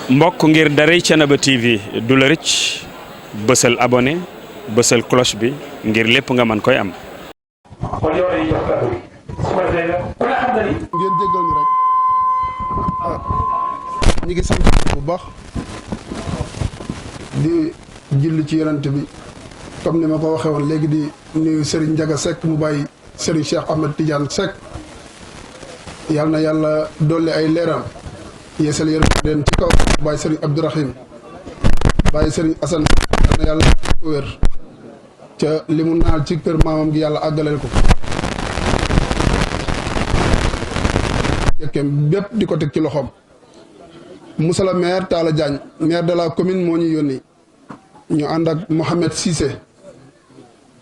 mbokk ngir daray Thiénaba TV du la rëcc bësal abonné bësal cloche bi ngir lépp nga mën koy am. kon yow dañuy jox kàddu gi su ko defee nag ku ne xam na ni. ngeen jéggal ñu rek ñu ngi sant bu baax di julli ci yonent bi comme ni ma ko waxee woon léegi di nuyu Serigne Ndiaga Seck mu bàyyi Serigne Cheikh Ahmed Tidiane Seck yal na yàlla dolli ay leeram yeesal yërëm leen ci kaw bàyyi Serigne Abdourahim bàyyi Serigne Assane yal na yàlla ko wér ca li mu naal ci kër maamam gi yàlla àggaleel ko yekkeem bépp di ko teg ci loxoom. Moussa la maire Talla Diagne maire de la commune moo ñu yónni ñu ànd ak Mohamed Cissé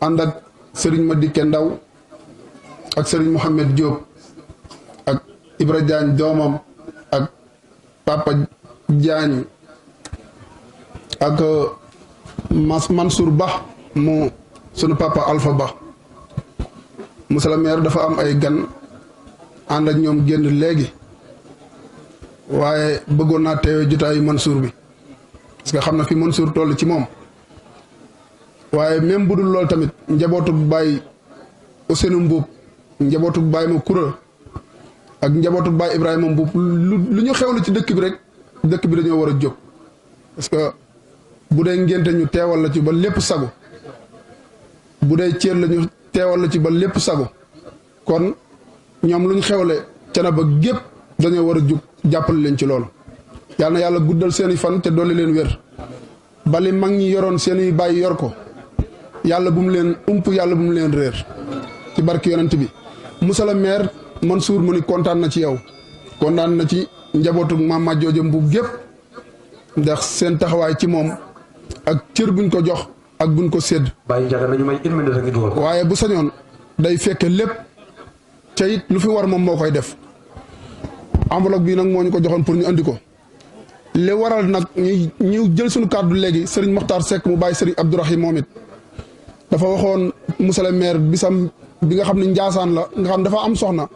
ànd ak Serigne Madické Ndaw ak Serigne Mohamed Diop ak Ibra Diagne doomam ak Papa Diagne ak Mansour Ba mu sunu papa Alpha Ba. Moussa la maire dafa am ay gan ànd ak ñoom génn léegi waaye bëggoon naa teewe jotaayu Mansour bi parce que xam na fi Mansour toll ci moom waaye même bu dul loolu tamit njabootug Baye Ousseynou Mbuub njabootug Baye ma Kura ak njabootug Baye Ibrahima Mbuub lu ñu xewlu ci dëkk bi rek dëkk bi dañoo war a jóg parce que bu dee ngénte ñu teewal la ci ba lépp sagu bu dee céer la ñu teewal la ci ba lépp sagu kon ñoom lu ñu xewle Thiénaba gépp dañoo war a jug jàppale leen ci loolu yal na yàlla guddal seeni fan te dolli leen wér bali mag ñi yoroon seeni bàyyi yor ko yàlla bu mu leen ump yàlla bu mu leen réer ci barki yonent bi. Moussa la maire Mansour mu ni kontaan na ci yow kontaan na ci njabootu maam ma jooja Mbuub gépp ndax seen taxawaay ci moom ak cër buñ ko jox ak buñ ko sédd. Baye Ndiaga nañu may 1 minute rek dugal. waaye bu sañoon day fekke lépp ca it lu fi war moom moo koy def. enveloppe bii nag moo ñu ko joxoon pour ñu andi ko li waral nag ñu jël suñu kàddu léegi Serigne Mokhtar Seck mu bàyyi Serigne Abdourahim moom it dafa waxoon monsieur le maire bisam bi nga xam ne Njaasaan la nga xam dafa am soxna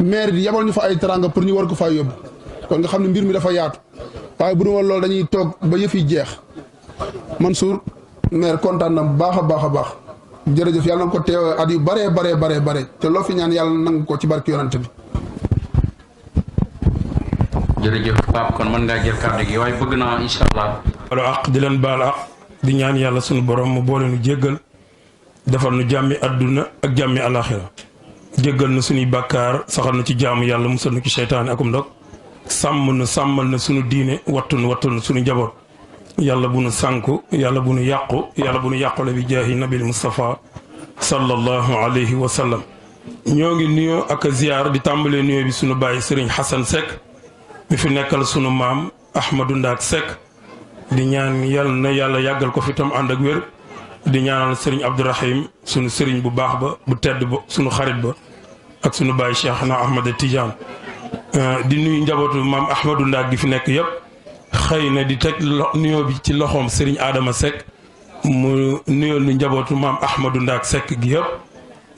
maire bi yebal ñu fa ay teranga pour ñu war ko faa yóbbu kon nga xam ne mbir mi dafa yaatu waaye bu dul woon loolu dañuy toog ba yëf yi jeex Mansour maire kontaan na bu baax a baax a baax jërëjëf yàlla na ko teew at yu bare te loo fi ñaan yàlla nangu ko ci barki yonante bi. jërëjëf Pape kon mën ngaa jël kàddu gi waaye bëgg naa incha allah. baalu àq di leen baal àq di ñaan yàlla sunu borom mu boole nu jéggal defal nu jàmmi àdduna ak jàmmi alaxira jéggal nu suñuy bàkkaar saxal nu ci jaamu yàlla musal nu ci seytaane akum ndog sàmmal na sunu diine wattu nu sunu njaboot yàlla bu nu sànku yàlla bu nu yàqu yàlla bu nu yàqule bi jaahi nabil Mustafa sallallahu alayhi wa sallam. ñoo ngi nuyoo ak ziyaar di tàmbalee nuyoo bi sunu bàyyi Serigne Hassan Seck mi fi nekkal sunu maam Ahmadou Ndaak Seck di ñaan yàlla na yàlla yàggal ko fi tam ànd ak wér di ñaanal Serigne Abdourahim sunu Serigne bu baax ba bu tedd ba sunu xarit ba ak sunu baay Cheikhna Ahmed Tidiane di nuyu njabootu maam Ahmadou Ndaak gi fi nekk yëpp xëy na di teg nuyoo bi ci loxoom Serigne Adama Seck mu nuyoo lu njabootu maam Ahmadou Ndaak Seck gi yëpp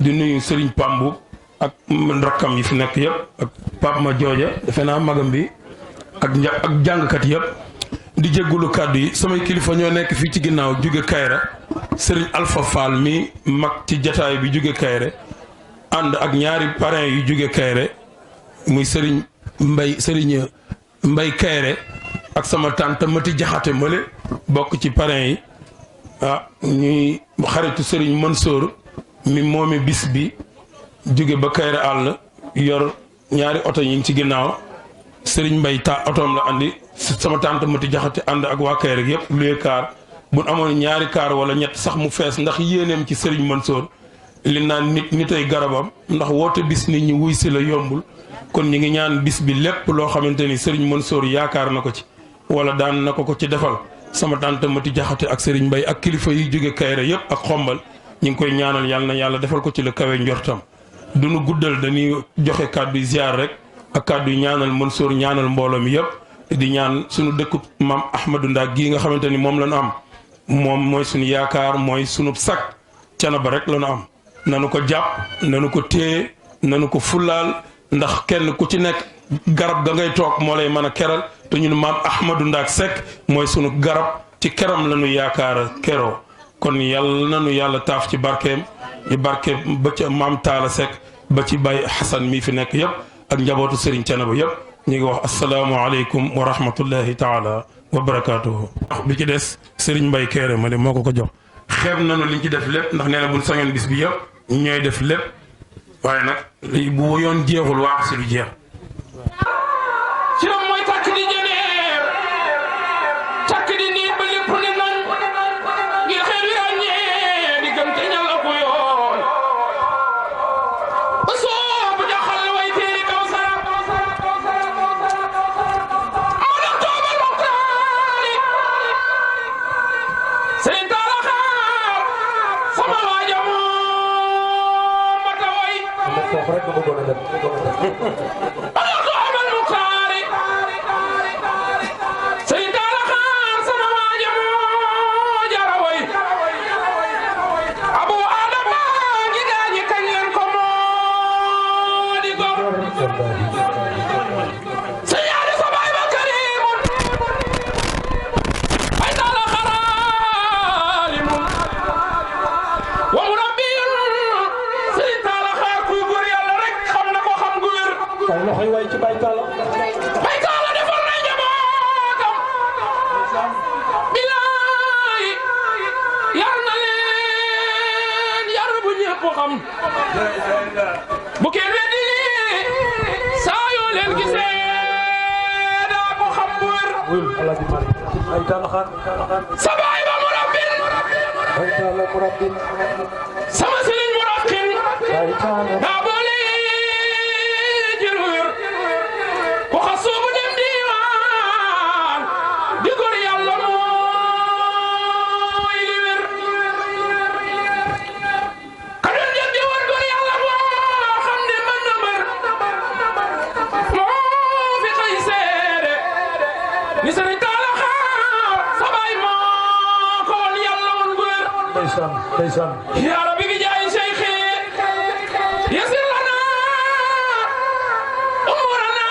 di nuyu Serigne Pambu ak rakkam yi fi nekk yëpp ak Pape ma jooja defe naa magam bi ak jàngkat yëpp di jéggulu kàddu yi samay kilifa ñoo nekk fii ci ginnaaw jóge Kayre Serigne Alpha Fall mi mag ci jataay bi jóge Kayre ànd ak ñaari parrain yu jóge Kayre muy Serigne Mbay Kayre ak sama tante Mati Jaxate male bokk ci parrain yi ñuy xaritu Serigne Mansour mi moomi bis bi jóge ba Kayre àll yor ñaari oto yi ngi ci ginnaaw Serigne Mbay otoom la andi sama tante Mati Jaxate ànd ak waa Kayre yëpp luye kaar bu amoon ñaari kaar wala ñett sax mu fees ndax yéeneem ci Serigne Mansour li naan nit ay garabam ndax woote bis nit ñi wuy si la yombul kon ñi ngi ñaan bis bi lépp loo xamante ni Serigne Mansour yaakaar na ko ci wala daan na ko ci defal sama tante Mati Jaxate ak Serigne Mbay ak kilifa yi jóge Kayre yëpp ak xombal ñu ngi koy ñaanal yàlla na yàlla defal ko ci la kawe njortam du nu guddal dañuy joxe kàddu yi ziar rek ak kàddu yi ñaanal Mansour ñaanal mbooloo mi yëpp di ñaan suñu dëkku maam Ahmadou Ndaak gii nga xamante ni moom la ñu am moom mooy suñu yaakaar mooy suñu sak Thiénaba rek la ñu am nanu ko jàpp nanu ko téye nanu ko fullaal ndax kenn ku ci nekk garab ga ngay toog moo lay mën a keral te te ñun maam Ahmadou Ndaak Seck mooy sunu garab ci keram la ñu yaakaar keroo kon yàlla na nu yàlla taaf ci barkeem ci barkeem ba ca maam Talla Seck ba ci Baye Hassan mii fi nekk yëpp ak njabootu Serigne Thiénaba yëpp ñu ngi wax asalaamualeykum wa rahmatullahi taala wa barakaatuhu. bi ci des Serigne Mbaye Kéré ma ne moo ko jox xeeb nañu liñ ci def lépp ndax nee na buñ sañoon bis bi yëpp ñooy def lépp waaye nag lii bu yoon jeexul waax si lu jeex. ci la mooy takk di jëneer takk di nii ba lépp ne nañ ngir xeet wi ràññee diggante ñal ak yoon ba soobu jaxal way téeri kaw sara ma dox toobal muxtaari sëriñ Talla Xaar sama waaja moom ma taway bu kenn weddi saa yoo leen gisee daa ko xam bu wér sa baay ba mu rabbin sama sëriñ mu rabbin daa boole jël wér ku xas soobu dem diiwaan di góor yàlla mooy li wér ni Sëriñ Talla Xaar sa baay moo ko woon yàlla woon gu wér yaa rabbi gi jaay Cheikhi yasir lana umurana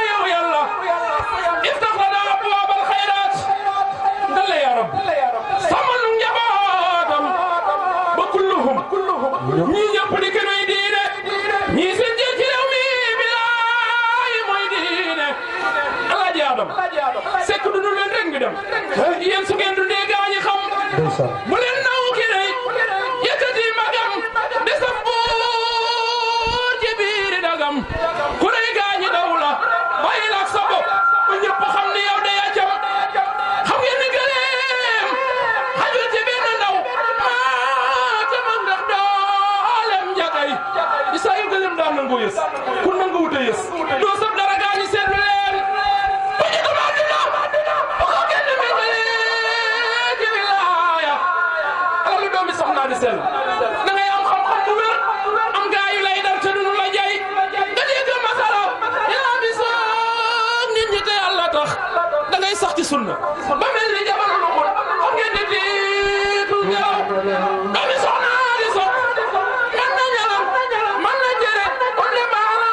yow yàlla iftax lana abwaabal xayraat dale yaa rabbi sàmmal nu njabootam ba kulluhum ñii ñëpp di kenoy diine ñii seen jël ci réew mi bilaay mooy diine Alaaji Adam sekk du leen rek ngi dem yéen su ngeen dundee gaañi xam bu leen naw ki rey yëkkati magam de sa buur ci biiri dagam ku rey gaañi daw la bàyyi la ak sa bopp bu ñëpp xam ni yow de yaa jam xam ngeen ni gëleem xajul ci benn ndaw maa ca mag ndax doolem njagay di saa yu gëleem daan nangu yës ku nangu wute yës doo sab dara gaañi seetlu leen da ngay am xam-xam bu wér am gaa yu lay dar te duñu la jay nga dégg masala yaa bi soog nit ñi te yàlla tax da ngay sax ci sunna ba mel ni jamono lu xul xam ngeen di tiitu ñelaw doomi soxna di sox man na ñalam man na jëre kon de maana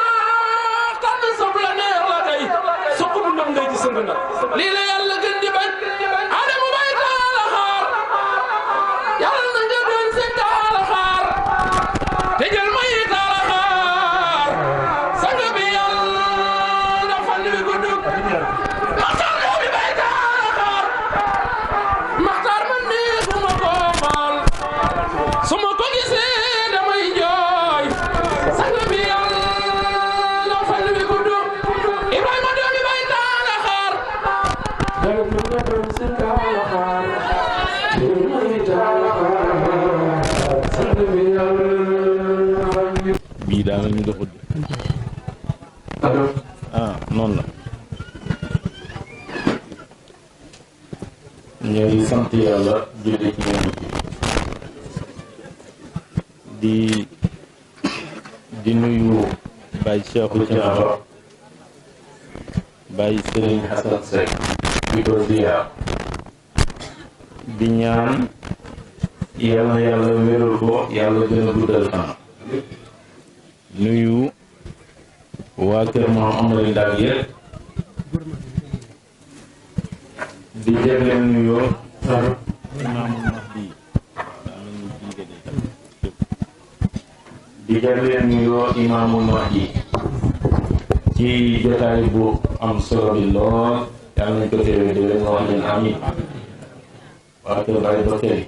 tànn sob la neex la tey suq bu ndam ngay ci sëng nag lii la yàlla gën di bañ Adamu bay Talla Xaar yàlla na nga doon seen Talla Xaar te jël may Talla Xaar sang bi yàlla na fan wi gudd Maxtaar moo bi bay Talla Xaar Maxtaar man nii fu ma ko xool su ma ko gisee damay jooy sang bi yàlla na fan wi gudd Ibrahima doomi bay Talla Xaar bii daa mel ni doxul noonu la ñooy sant yàlla julli ci ñoom di nuyu Baye Cheikhou Thiénaba Baye Serigne Hassan Seck di ko ziyaar di ñaan yal na yàlla wéral ko yàlla gën a guddal fan nuyu waa kër Maam Amary Ndaak yëpp di jëleen nuyoo imaamul Mahdi ci jotaay bu am solo bi lool yàlla nañ ko teewee di leen wax leen amiin waa kër Baye Bakary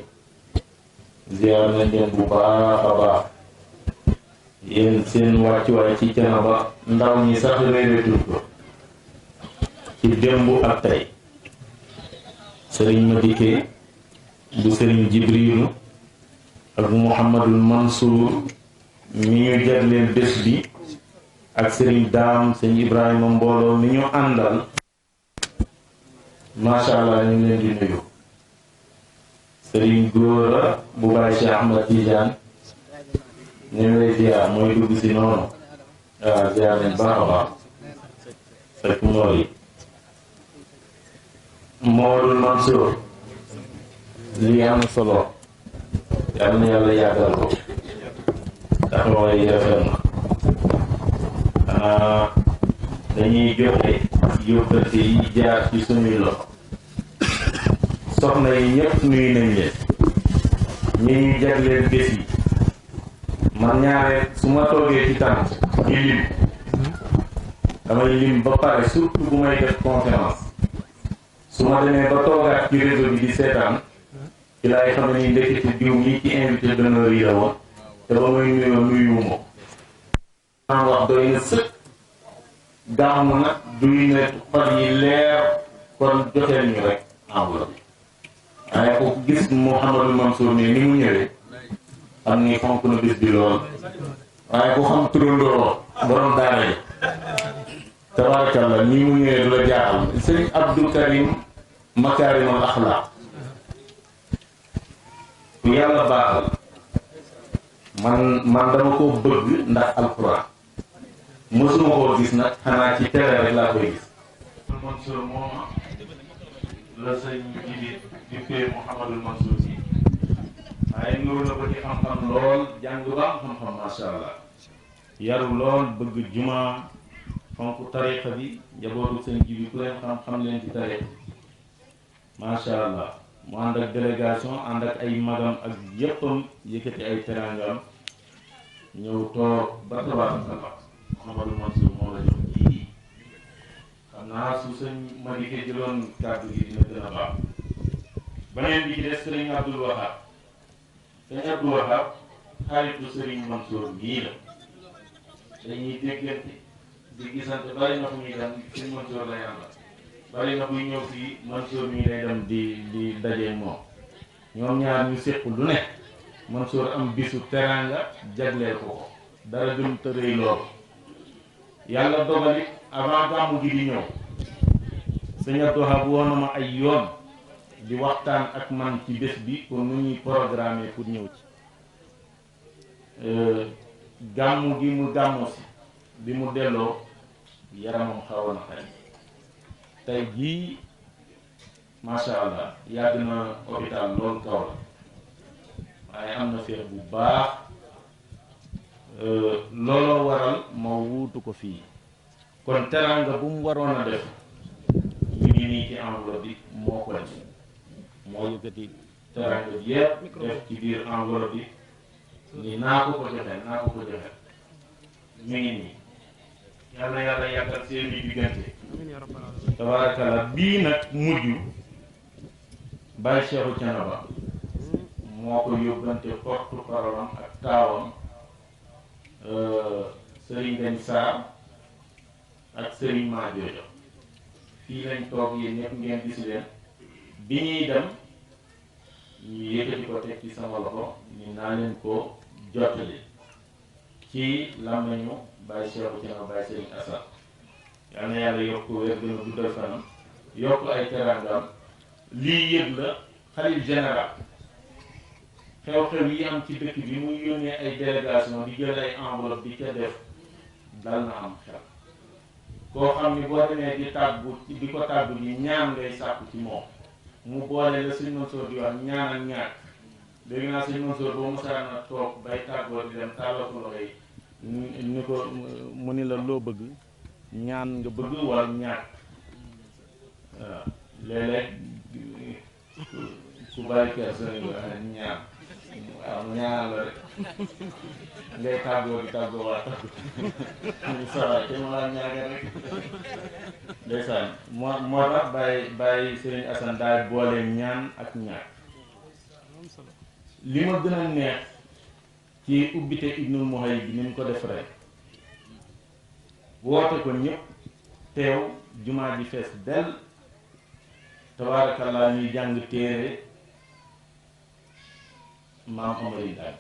ziar nañ leen bu baax a baax yéen seen wàccuwaay ci Thiénaba ndaw ñi sax réeréetul ko ci démb ak tey sëriñ Madické bu sëriñ Jibrilu ak Mouhamadul Mansour mi ñu jagleen bés bi ak sëriñ Daam sëñ Ibrahima mbooloo mi ñu àndal macha allah ñu leen di nuyu sëriñ Góora bu Baye Cheikh Ahmad Tidiane ñu ngi lay ziar mooy dugg si noonu waaw ziar nañ baax a baax fekk mooy Mouhamadul Mansour lii am solo yàlla na yàlla yàggal ko taxawaay yi rafet na xanaa dañuy joxe yóbbante yi jaar ci suñuy loxo soxna yi ñëpp nuyu nañ leen ñi ñu jagleel bés yi man ñaare su ma toogee ci tànt di lim damay lim ba pare surtout bu may def conférence su ma demee ba toogaat ci réseau bi di seetaan ci laay xam ne ni ndekete diw ñi ci invité d'honneur yi la woon te ba muy nuyoo nuyuwuma maa wax doy na sëkk gàmmu nag duy ne xol yi leer kon joxeel ñu rek enveloppe waaye ko gis Mouhamadou Mansour ni mu ñëwee xam ni fonk na bis bi lool waaye ku xam turandoo borom daara yi tabarakallah ni mu ñëwee du la jaaxal sëñ Abdou Karim Makarimal Akhlaq ku yàlla baaxal man dama ko bëgg ndax alquran mosuma koo gis nag xanaa ci télé rek laa koy gis Mansour mooma la sëñ jibi di fee Mouhamadul Mansour si waaye nuru na ko ci xam-xam lool jàng ba am xam-xam masha allah yaru lool bëgg juma fonk tariqa bi njabootu sëñ jibi ku leen xam-xam leen ci tariqa masha allah mu ànd ak délégation ànd ak ay magam ak yéppam yëkkati ay terangam ñëw toog ba tabarakallah Mouhamadou Mansour moo la jox ji xam naa su sëñ Madické jëloon kàddu gi dina gën a baax beneen bi ci des sëriñ Abdoul Wahab sëriñ Abdoul Wahab xaritu sëriñ Mansour gii la dañuy déggante di gisante bari na fu ñuy dem sëriñ Mansour lay àndal bari na buy ñëw fii Mansour mii lay dem di daje moom ñoom ñaar ñu séq lu ne Mansour am bisu teraanga jagleel ko dara gën te rëy loolu yàlla dogali avant gàmmu gi di ñëw sëñ Abdou Wahab woon na ma ay yoon di waxtaan ak man ci bés bi pour nu ñuy programmer pour ñëw ci gàmmu gi mu gàmmu si bi mu delloo yaramam xawoon na xarit tey jii macha allah yàgg na hôpital loolu kaw la waaye am na féex bu baax looloo waral ma wuutu ko fii kon teraanga bu mu waroon a def ñu ngi nii ci enveloppe bi moo ko def moo yëkkati teraanga bi yépp def ci biir enveloppe bi ni naa ko ko joxe mi ngi nii yàlla yàlla yàggal seeni diggante tabaarakalla bii nag mujj Baye Cheikhou Thiénaba moo ko yóbbante porte-parole am ak taawam Serigne Gagne Sarr ak Serigne Madiodio fii lañ toog yéen ñëpp ngeen gis leen bi ñuy dem ñu yëkkati ko teg ci sama loxo ni naa leen ko jottali ci làmmiñu Baye Cheikhou Thiénaba Baye Serigne Assane yal na yàlla yokk wér gën a guddal fanam yokk ay teraangam lii yëg la xalif général xew-xew yi am ci dëkk bi muy yónnee ay délégation di jël ay enveloppe di ca def dal na am xel koo xam ni boo demee di ko tàggu ji ñaan ngay sàkku ci moom mu boole la sëñ Mansour di wax ñaan ak ñaar dégg naa sëñ Mansour boo mosaan a toog bay tàggoo di dem tàllal ko loxo yi ni ko mu ni la loo bëgg ñaan nga bëgg wala ñaar waaw léeg-léeg ku bàyyi kersa ñaan waaw ñaan la rek ngay tàggoo di tàggoo waa tàggu ñu sawaay te ma laa ñaaga rek ndeysaan moo tax bàyyi Sëriñ Assane daay boole ñaan ak ñaar li ma gën a neex ci ubbite Ibnul Muhayy bi ni mu ko def rek woote ko ñëpp teew jumaa ji fees dell tabaarakallaa ñuy jàng téere maam Amari daal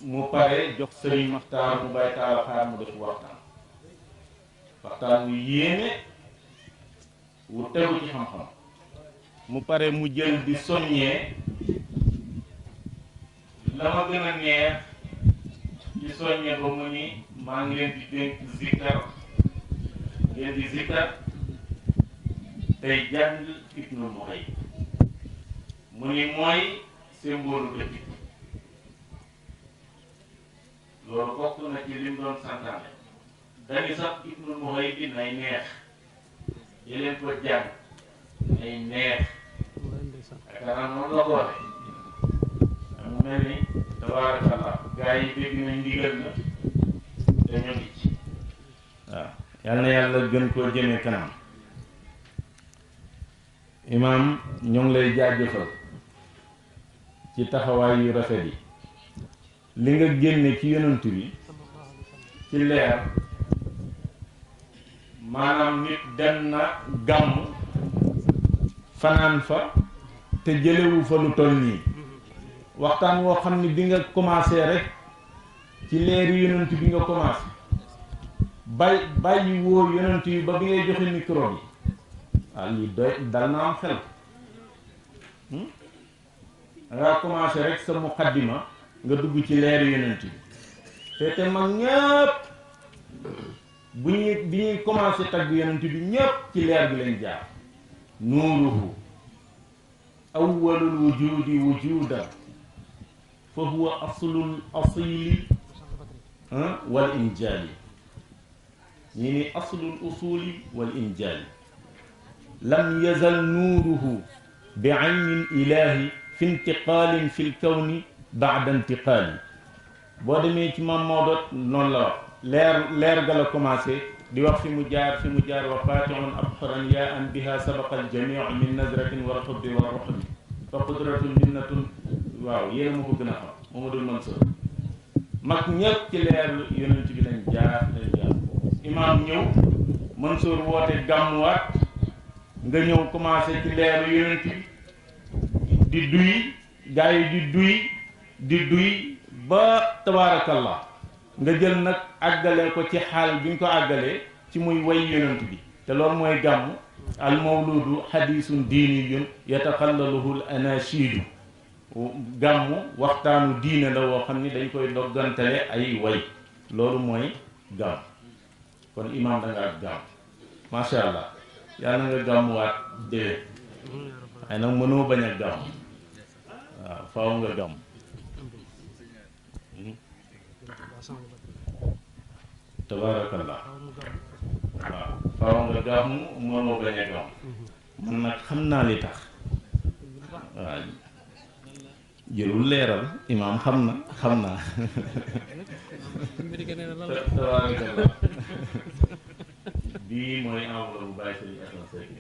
mu pare jox Sëriñ Maxtaar mu bàyyi taala xaar mu def waxtaan wu yéene wu tegu ci xam-xam mu pare mu jël di soññee la ma gën a neex ci soññee ba mu ni maa ngi leen di dénk zikkar ngeen di zikkar tey jàng Ibnul Muhayy mu ni mooy symbole dëkk bi loolu bokk na ci lim doon santaane dañu sax Ibnul Muhayy bi nay neex yeleen ko jàng nay neex yaakaar naa noonu la ko waxee mu mel ni tabaarakallah gaa yi dégg nañ ndigal na te ñoo ngi ci waaw yal na yàlla gën koo jëmee kanam imaam ñoo ngi lay jaajëfal ci taxawaay yu rafet yi li nga génne ci yonent bi ci leer maanaam nit dem na gàmm fanaan fa te jëlewu fa lu toll nii waxtaan woo xam ni bi nga commencé rek ci leeri yonent bi nga commencé bàyyi woo yonent yi ba bi ngay joxe micro bi waaw lii doy dal na am xel dangaa commencé rek sa muqaddima nga dugg ci leeri yonent bi te mag ñëpp bi ñuy commencé tagg yonent bi ñëpp ci leer bi lañ jaar nuuruhu awwalul wujudi wujudan fa huwa aslul asili wal injaali ñi ni aslul usuli wal injaali lam yazal nuuruhu bi aynin ilahi fi intiqaalin fi lkawni baada intiqaali boo demee ci Maam Maodo noonu la wax leer ga la commencé di wax fi mu jaar wa fatihun abxaran yaa an biha sabaqa aljamiu min nazratin wal xubbi wal ruxbi fa qudratun minnatun waaw yéena ma ko gën a xam Mamadou Mansour mag ñëpp ci leer yonent bi lañ jaar imaam ñëw Mansour woote gàmmuwaat nga ñëw commencé ci leeru yonent bi di duy gaa yi di duy ba tabaarakallah nga jël nag àggale ko ci xaal bi nga ko àggalee ci muy way yonent bi te loolu mooy gàmm al mawludu xadiisun diiniyun yataxallaluhu al anashidu gàmm waxtaanu diine la woo xam ni dañ koy doggantale ay way loolu mooy gàmm kon imaam da nga ak gàmm macha allah yàlla na nga gàmmuwaat déwén ay nag mënoo bañ a gàmm waaw faaw nga gàmm tabaarakallah waaw faaw nga gàmm mënoo bañ a gàmm man nag xam naa li tax waaw jërul leeral imaam xam naa tabaarakallah bii mooy enveloppe bu bàyyi Sëriñ Assane Seck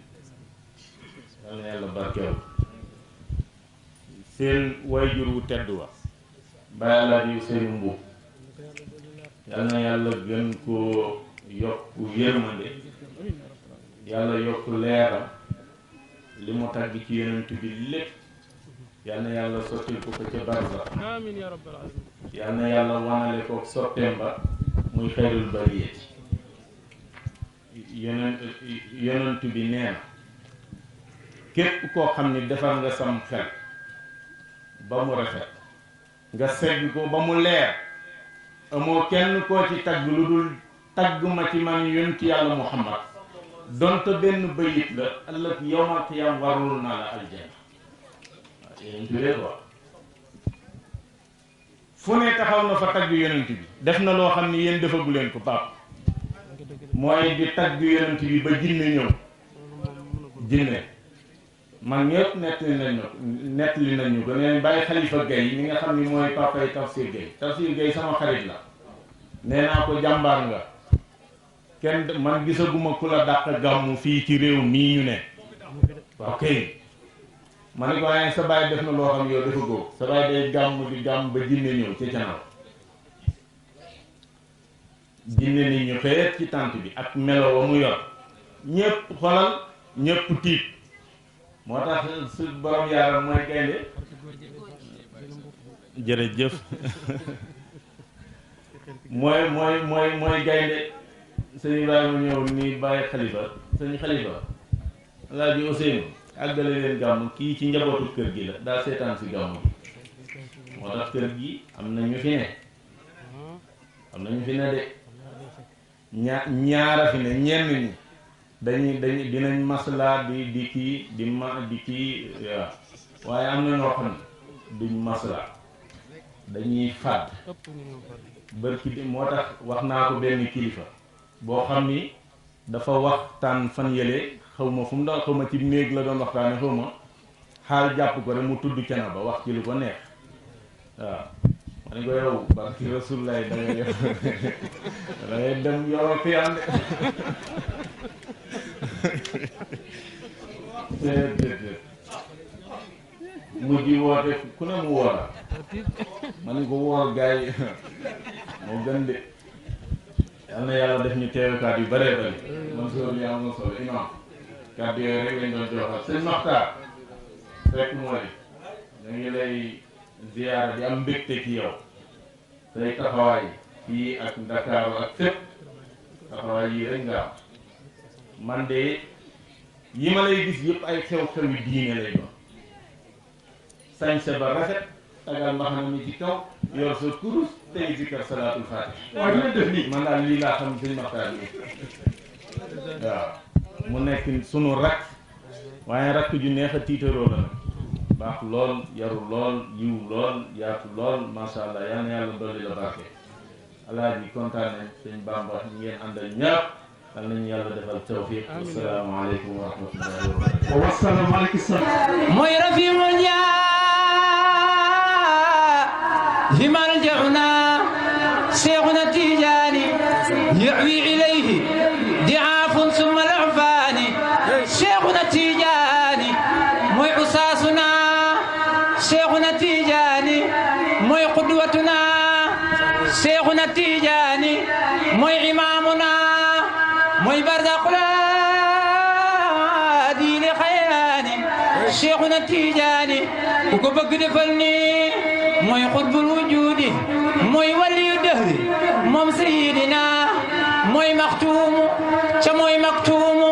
yal na yàlla barkeel seen wayjur wu tedd wa bàyyi Alaaji Sëriñ Mbuub yal na yàlla gën koo yokk yërmande yàlla yokk leeram li mu tàgg ci yonent bi lépp yal na yàlla sottil ko ca barza yal na yàlla wanale ko sotteem ba muy xayrul bariyati yonent bi nee na képp koo xam ni defar nga sam xel ba mu rafet nga segg ko ba mu leer amoo kenn koo ci tagg lu dul tagg ma ci man yonent yàlla Muhammad donte benn bayit la ëllëg yawmal qiyaam warul naa la aljana waaw yonent bi ko fu ne taxaw na fa tagg yonent bi def na loo xam ni yéen defagu leen ko pap mooy di tagg yonent bi ba jinne ñëw jinne man ñëpp nettali nañu ko neen bàyyi Xalifa Gueye mi nga xam ni mooy papay Tafsir Gueye sama xarit la nee naa ko jàmbaar nga kenn man gisaguma ku la dàq gàmmu fii ci réew mii ñu ne waaw kay ma ne ko waaye sa baay def na loo xam yow dafa góob sa baay day gàmm di gàmm ba jinne ñëw ci canal jinne ni ñu xeet ci tànt bi ak melo wa mu yor ñépp xolal ñépp tiit moo tax su borom yaaram mooy gaynde jërëjëf mooy gaynde sëñ Ibrahima ñëw ni bàyyi Xalifa sëñ Xalifa Alaaji Ousseynou àggale leen gàmm kii ci njabootu kër gi la daa seetaan si gàmm gi moo tax kër gi am na ñu fi ne de ñaara fi ne ñenn ñi dañuy dinañ maslaa di kii waaw waaye am na ñoo xam ne duñ maslaa dañuy fàdd bërki di moo tax wax naa ko benn kilifa boo xam ni dafa waxtaan fan yële xaw ma fu mu doon xaw ma ci néeg la doon waxtaane xaw ma xaal jàpp ko rek mu tudd cana ba wax ci lu ko neex waaw ma ne ko yow barki Rasulullah da ngay dem yow fi ànd mujj woote ku ne mu woora ma ne ko woor gaay yi moo gën de yal na yàlla def ñu teewukaat yu bëree bëri man soo li am na solo imam kàddu yooyu rek lañ doon joxal sëñ Maxtaar fekk mooy da ngi lay ziyaara di am mbégte ci yow say taxawaay fii ak Ndakaaru ak fépp taxawaay yii rek nga am man de yi ma lay gis yëpp ay xew-xew yu diine lay doon sañse ba rafet tagal mbaxana mi ci kaw yor sa kurus tey zikar salaatul faatiha waaw ñu def nii man daal lii laa xam sëñ Maxtaar bi waaw mu nekk sunu rakk waaye rakk ju neex a tiitaroo la nag baax lool yaru lool yiw lool yaatu lool masha Allah yal na yàlla dolli la barke alaaji kontaan nañ sëñ Bamba ñu ngeen àndal ñaar yal nañu yàlla defal tawfiq assalaamu aleykum wa rahmatullahi wa barakatuh wa salaamu aleykum mooy rafiul ñaa fi marjauna Cheikhuna Tijaani yawi ilayhi diaafun summa al-urfaani Cheikhuna Tijaani mooy usaasuna Cheikhuna Tijaani mooy qudwatuna Cheikhuna Tijaani mooy imaamuna mooy barzaquna diine xayaani Cheikhuna Tijaani ku ko bëgg defal ni mooy xutbul wujudi mooy waliyu dëhri moom sayidina mooy maxtuumu ca mooy maktuumu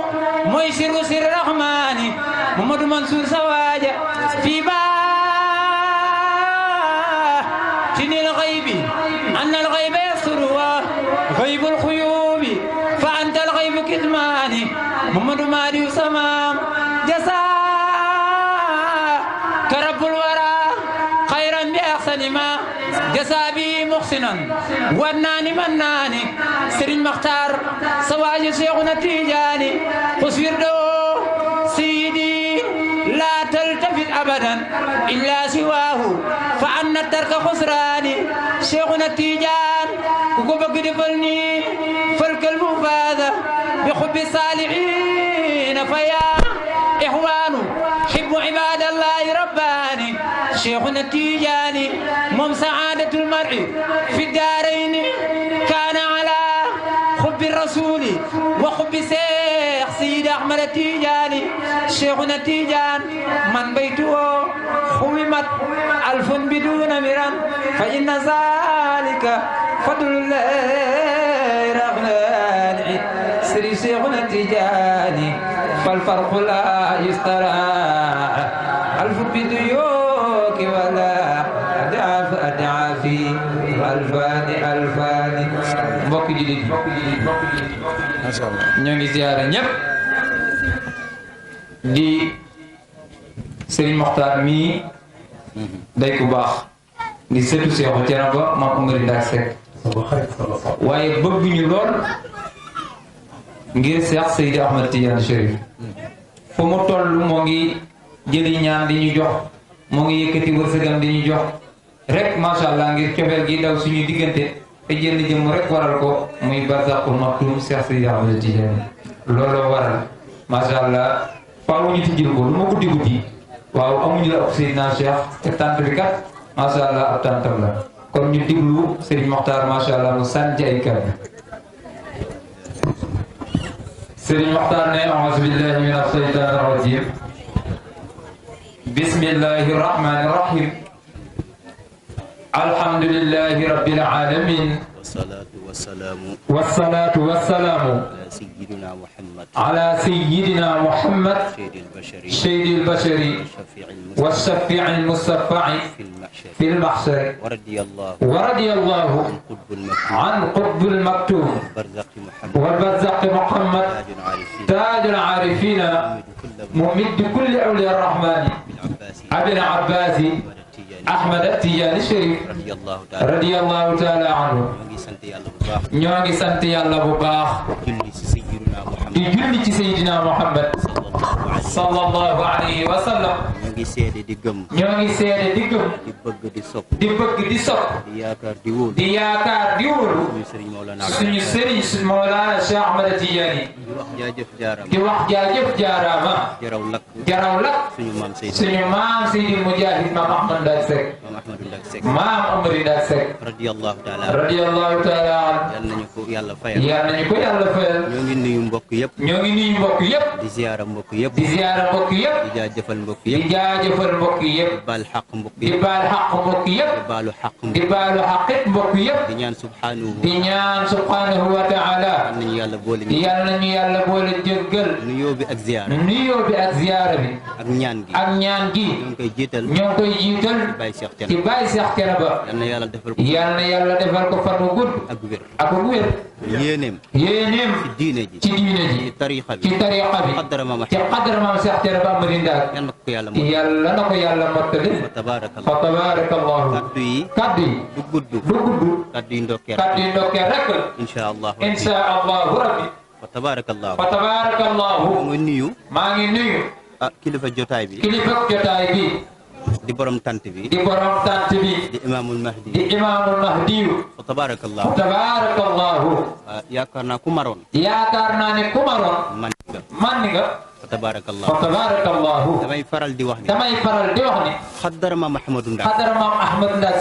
mooy sirru sirri rahmaani Mamadou Mansour Sawaja fii baatinil xaybi anna al xayba yasturuwa xaybul xuyubi fa anta al xaybu kitmaani Mamadou Madiou Samam jasaaka rabbul wara xayran bi axsani ma jasaabi muxsinan wannaani mannaani Serigne Makhtar Sawaji Cheikhuna Tijaani xuswirdo sidi la taltafit abadan illa siwaahu fa anna tarka xusraani Cheikhuna Tijaan ku ko bëgg defal ni falkal mufaada bi xubbi saalihiina fa yaa ixwaanu xibbu ibaadallahi rabbaani Cheikhuna Tijaani moom saadatul mar'i fi daarayni kaana ala xubbi rasuuli wa xubbi Seex Seydi Ahmada Tijaani Cheikhuna Tijaan man baytuhu xuwimat alfun biduuna miran fa inna zaalika fadlullahi rahmaani Sëriñ Cheikhuna Tijaani fal farqu laa yustaraa alfu biduyuuki wala adaafi alfaani mbokk jullit masha Allah ñoo ngi ziyaara ñëpp di Serigne Mokhtar mii day ku baax di sëtu Seexu Thiénaba maam Amari Ndak Seck waaye bëgg ñu lool ngir Seex Seydi Ahmad Tidiane Chérif fu mu toll moo ngi jëli ñaan di ñu jox mu ngi yëkkati wërsëgam di ñu jox rek macha allah ngir cofeel gi daw suñu diggante te jënd jëm rek waral ko muy barzaqul maktum Cheikh Seydi Ahmed Tidiane looloo waral macha allah faaw ñu tijjil ko lu ma guddi guddi waaw amuñu la ak Seydina Cheikh te tant bi kat macha allah ab tantam la kon ñu diglu Serigne Mokhtar macha allah mu sànni ci ay kàddu Serigne Mokhtar ne a'uuzu billahi mina shaytaani rajiim bismillahi rahmaani rahiim alhamdulillahi rabbil aalamiin والصلاة والسلام على سيدنا محمد سيد البشر والشفيع المصفع في المحشر ورضي الله عن قطب المكتوم والبرزق محمد تاج العارفين ممد كل أولياء الرحمن أبي العباس أحمد التيجاني الشريف رضي الله تعالى عنه ñoo ngi sant yàlla bu baax di julli ci Seydina Muhammad sallallahu alayhi wa sallam ñoo ngi seede di gëm ñoo ngi seede di gëm di bëgg di sopp di bëgg di sopp di yaakaar di wóolu di yaakaar di wóolu suñu sëriñ Mawlana Cheikh Ahmed Tidiane di wax jaajëf jaarama di wax jaajëf jaaraama jaraw lakk suñu maam Seydi Mujahid maam Ahmad Ndak Seck maam Amari Ndak Seck radiyallahu taala yal nañu ko yàlla fayal ñoo ngi nuyu mbokk yëpp di ziyaara mbokk yëpp di jaajëfal mbokk di yëpp jaajëfal mbokk yëpp di baal xaq mbokk di yëpp baal xaq mbokk yëpp di baalu xaq di baalu xaqit mbokk yëpp di ñaan subhanahu di ñaan subhanahu wa taala yal nañu yàlla boole yal nañu yàlla boole jéggal nuyoo bi ak ziyaara nuyoo bi ak ziyaara bi ak ñaan gi ak ñaan gi ñoo ngi koy jiital ñoo ngi koy jiital Baye Cheikh ci Thiénaba Baye Cheikh Thiénaba yal na yàlla defal ko yal na yàlla defal ko fan wu gudd ak wér ak wér yéeneem yéeneem ci diine ji ci diine ji ci tarixa bi ci tariqa bi xaddara maam ci xadara maam Cheikh Thiénaba Amady Ndak yal na ko yàlla mo yàlla na ko yàlla mottali fa tabaarakallah fa tabarakallahu kaddu yi kaddu yi du gudd du gudd kaddu yi ndokkeel kaddu yi ndokkeel rek insha allah insha allahu rabbi fa tabaarakallah fa tabarakallahu nga nuyu maa ngi nuyu kilifa jotaay bi kilifa jotaay bi di borom tant bi di borom tant bi di imaamul mahdi di imaamul mahdiyu fa tabaarakallah fa tabarakallahu yaakaar naa ku maroon yaakaar naa ne ku maroon man nga fa tabaarakallah fa tabarakallahu damay faral di wax ni xaddara maam Ahmadou Ndak xadara maam Ahmad Ndak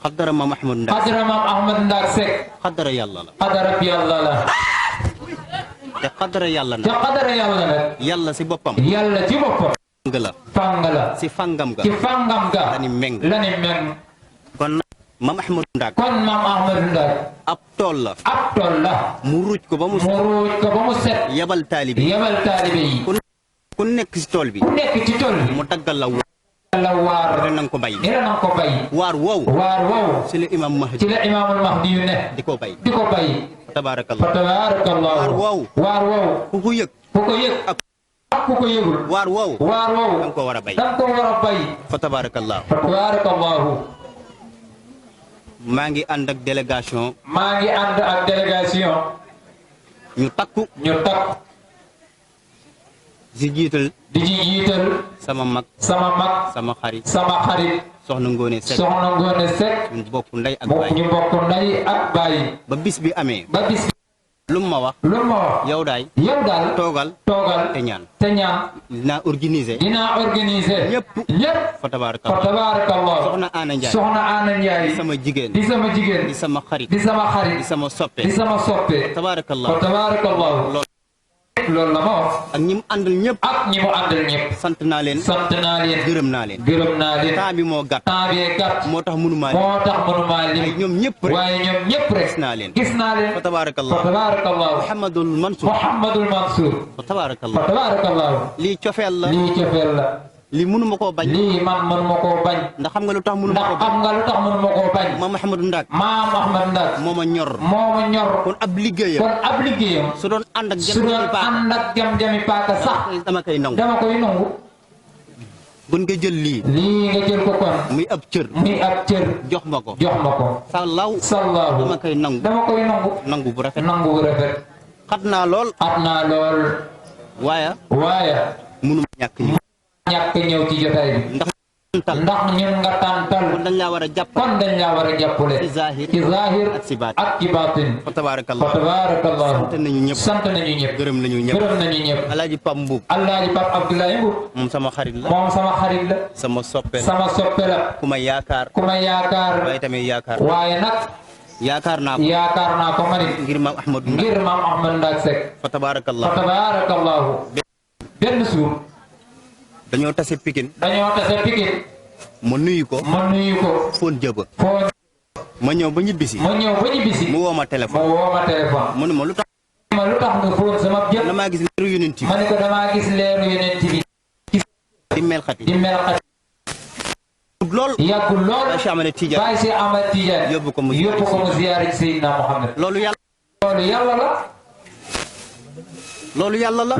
xaddara maam Ahmadou Ndak xadara maam Ahmad Ndak Seck xaddara yàlla la xadara bi yàlla la te xaddara yàlla te nag xadara yàlla nag yàlla si boppam yàlla ci boppam fang la fang la si fangam ga ci fangam ga lani meng lani meng kon maam Ahmadou Ndak kon maam Ahmad Ndak ab tool la ab tool la mu ruuj ko ba mu mu ruuj ko ba mu set yabal taalibe yebal taalibe yi ku nekk si tool bi ku nekk ci tool bi mu daggal la la waar dina nanga ko bay dina nanga ko bay waar woowu si la imam mahdi ci la imaamul mahdi yu ne di ko bay di ko bay tabaarakallah fa tabarakallahu waar woowu ku ko yëg ku ko yëg ak ku ko yëgul waar woowu danga ko war a bay danga ko war a bay fa tabaarakallah fa tabarakallahu maa ngi ànd ak délégation ñu takku di jiital sama mag sama xarit soxna Ngone Seck ñu bokk ndey ak baay ba bis bi amee lu ma wax yow daal toogal te ñaan dinaa organiser ñëpp fa tabarakallah soxna Ana Ndiaye di sama jigéen di sama xarit di sama soppe tabarakallah loolu la ma wax ak ñi mu àndal ñëpp sant naa leen gërëm naa leen temps bi moo gàtt moo tax mënumaa leen ñoom ñëpp rek gis naa leen fa tabarakallah Muhammadul Mansour fa tabarakallah lii cofeel la lii mënuma koo bañ ndax xam nga lu tax mënuma koo bañ maam Ahmadou Ndak moo ma ñor kon ab liggéeyam su doon ànd ak jam-jami paaka sax dama koy nangu kon nga jël lii nga jël ko kon muy ab cër jox ma ko sallaahu dama koy nangu bu rafet xat naa lool waaye mënuma ñàkk ñëw ci jotaay bi ndax ñun nga tàntal kon dañ laa war a jàppale ci zahir ak ci baatin fa tabarakallah sant nañu ñëpp gërëm nañu ñëpp alaaji Pap Mbuub Abdoulaye Mbuub moom sama xarit la sama soppe la ku ma yaakaar waaye tamit waaye nag yaakaar naa ko manit ngir maam Ahmadu Ndaak Seck fa tabarakallahu benn suur dañoo tase Pikine ma nuyu ko foon jëba ma ñëw ba ñibbisi mu woo ma téléphone mu ne ma lu tax nga foon sama jëb damaa gis leeru yonent bi ma ne ko damaa gis leeru yonent bi di mel xati yàggul lool Baye Cheikh Ahmed Tidiane yóbbu ko mu ziyaare ci Seydina Muhammad loolu yàlla la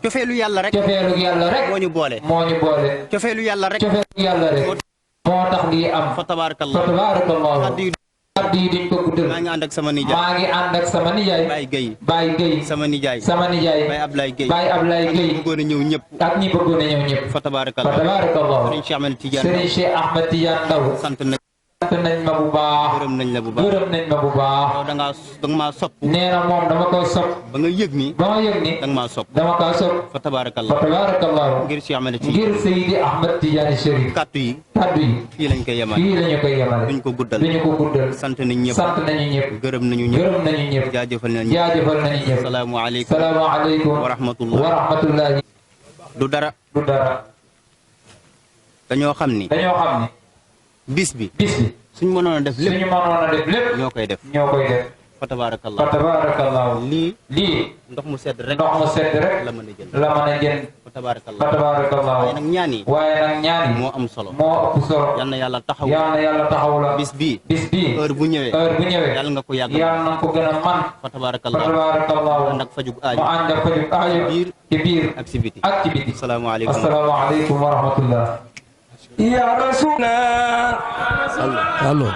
cofeelu yàlla rek moo ñu boole cofeelu yàlla rek moo tax lii am fa tabarakallah kaddu yi duñ ko guddal maa ngi ànd ak sama nijaay Baye Gueye sama nijaay Baye Ablaye Gueye bëggoon a ñëw ñëpp fa tabarakallah Serigne Cheikh Ahmed Tidiane Ndaw sant nañ ma bu baax gërëm nañ ma bu baax da nga maa sopp nee na moom dama ko sopp ba nga yëg ni da nga maa sopp dama ko sopp fa tabarakallah ngir Seydi Ahmed Tidiane Chérif kaddu yi fii lañu koy yemale duñ ko guddal sant nañu ñëpp gërëm nañu ñëpp jaajëfal nañu ñëpp salaamu aleykum wa rahmatullahi du dara dañoo xam ni bis bi suñu mënoon a def lépp ñoo koy def fa tabarakallah lii ndox mu sedd rek la mën a jël fa tabarakallah waaye nag ñaan yi moo am solo yal na yàlla taxaw la bis bi heure bu ñëwee yàlla nga ko yàgg gën a man fa tabarakallah ànd ak fajug aajo ci biir ak ci biti asalaamaaleykum wa rahmatullah ya rasulna allo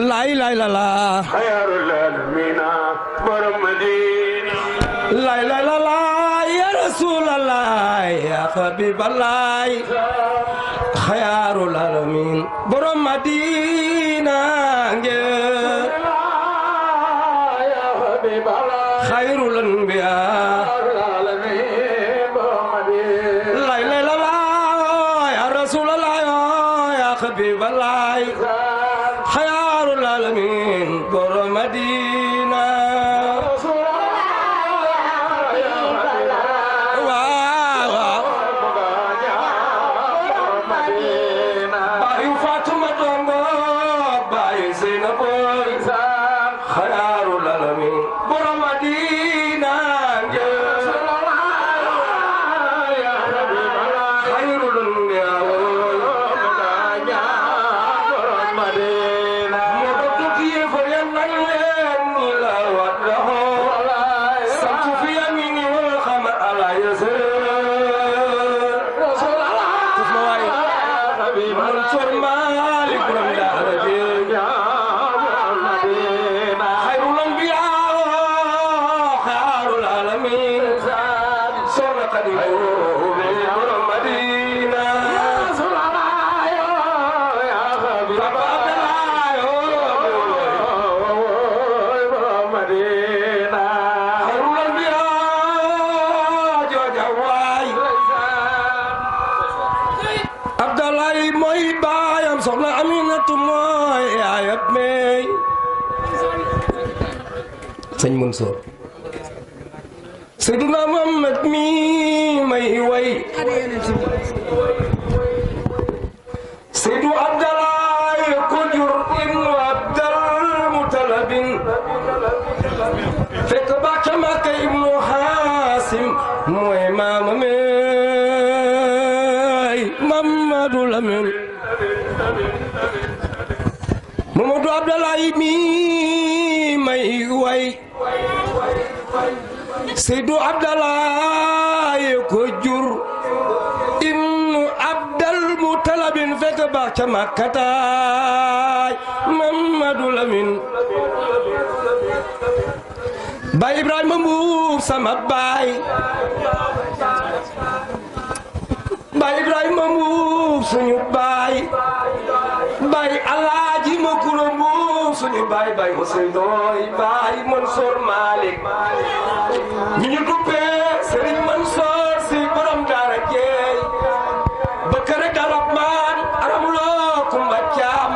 la ilaha illallah khairul alamin borom madina la ilaha illallah ya rasulullah ya habiballah khairul alamin borom madina nge ya habiballah khairul anbiya Habiballah khairul alamin borom Madina waaw bayu Fatuma dongo bayu Zainab khairul alamin borom Madina Sëñ Mansour Seydina Muhammad mi may way Seydu Abdallah ko jur ibnu Abdal Mutalabin fekk ba ca Makka ibnu Hasim mooy maama may Mamadou Lamine Mamadou Abdallah mi may way Seydu Abdallah ko jur ibnu Abdal Mutalabin fekk baax ca Makkataay Mamadou Lamine Baay Ibrahima Mbuub sama baay Baay Ibrahima Mbuub suñu baay Baay Alaaji Makura Mbuub suñu baay Baay Ousseynou Baay Mansour Malick ñu ñu duppee Serigne Mansour si borom daara jeey Bakare Darabman aram loo Kumba Caam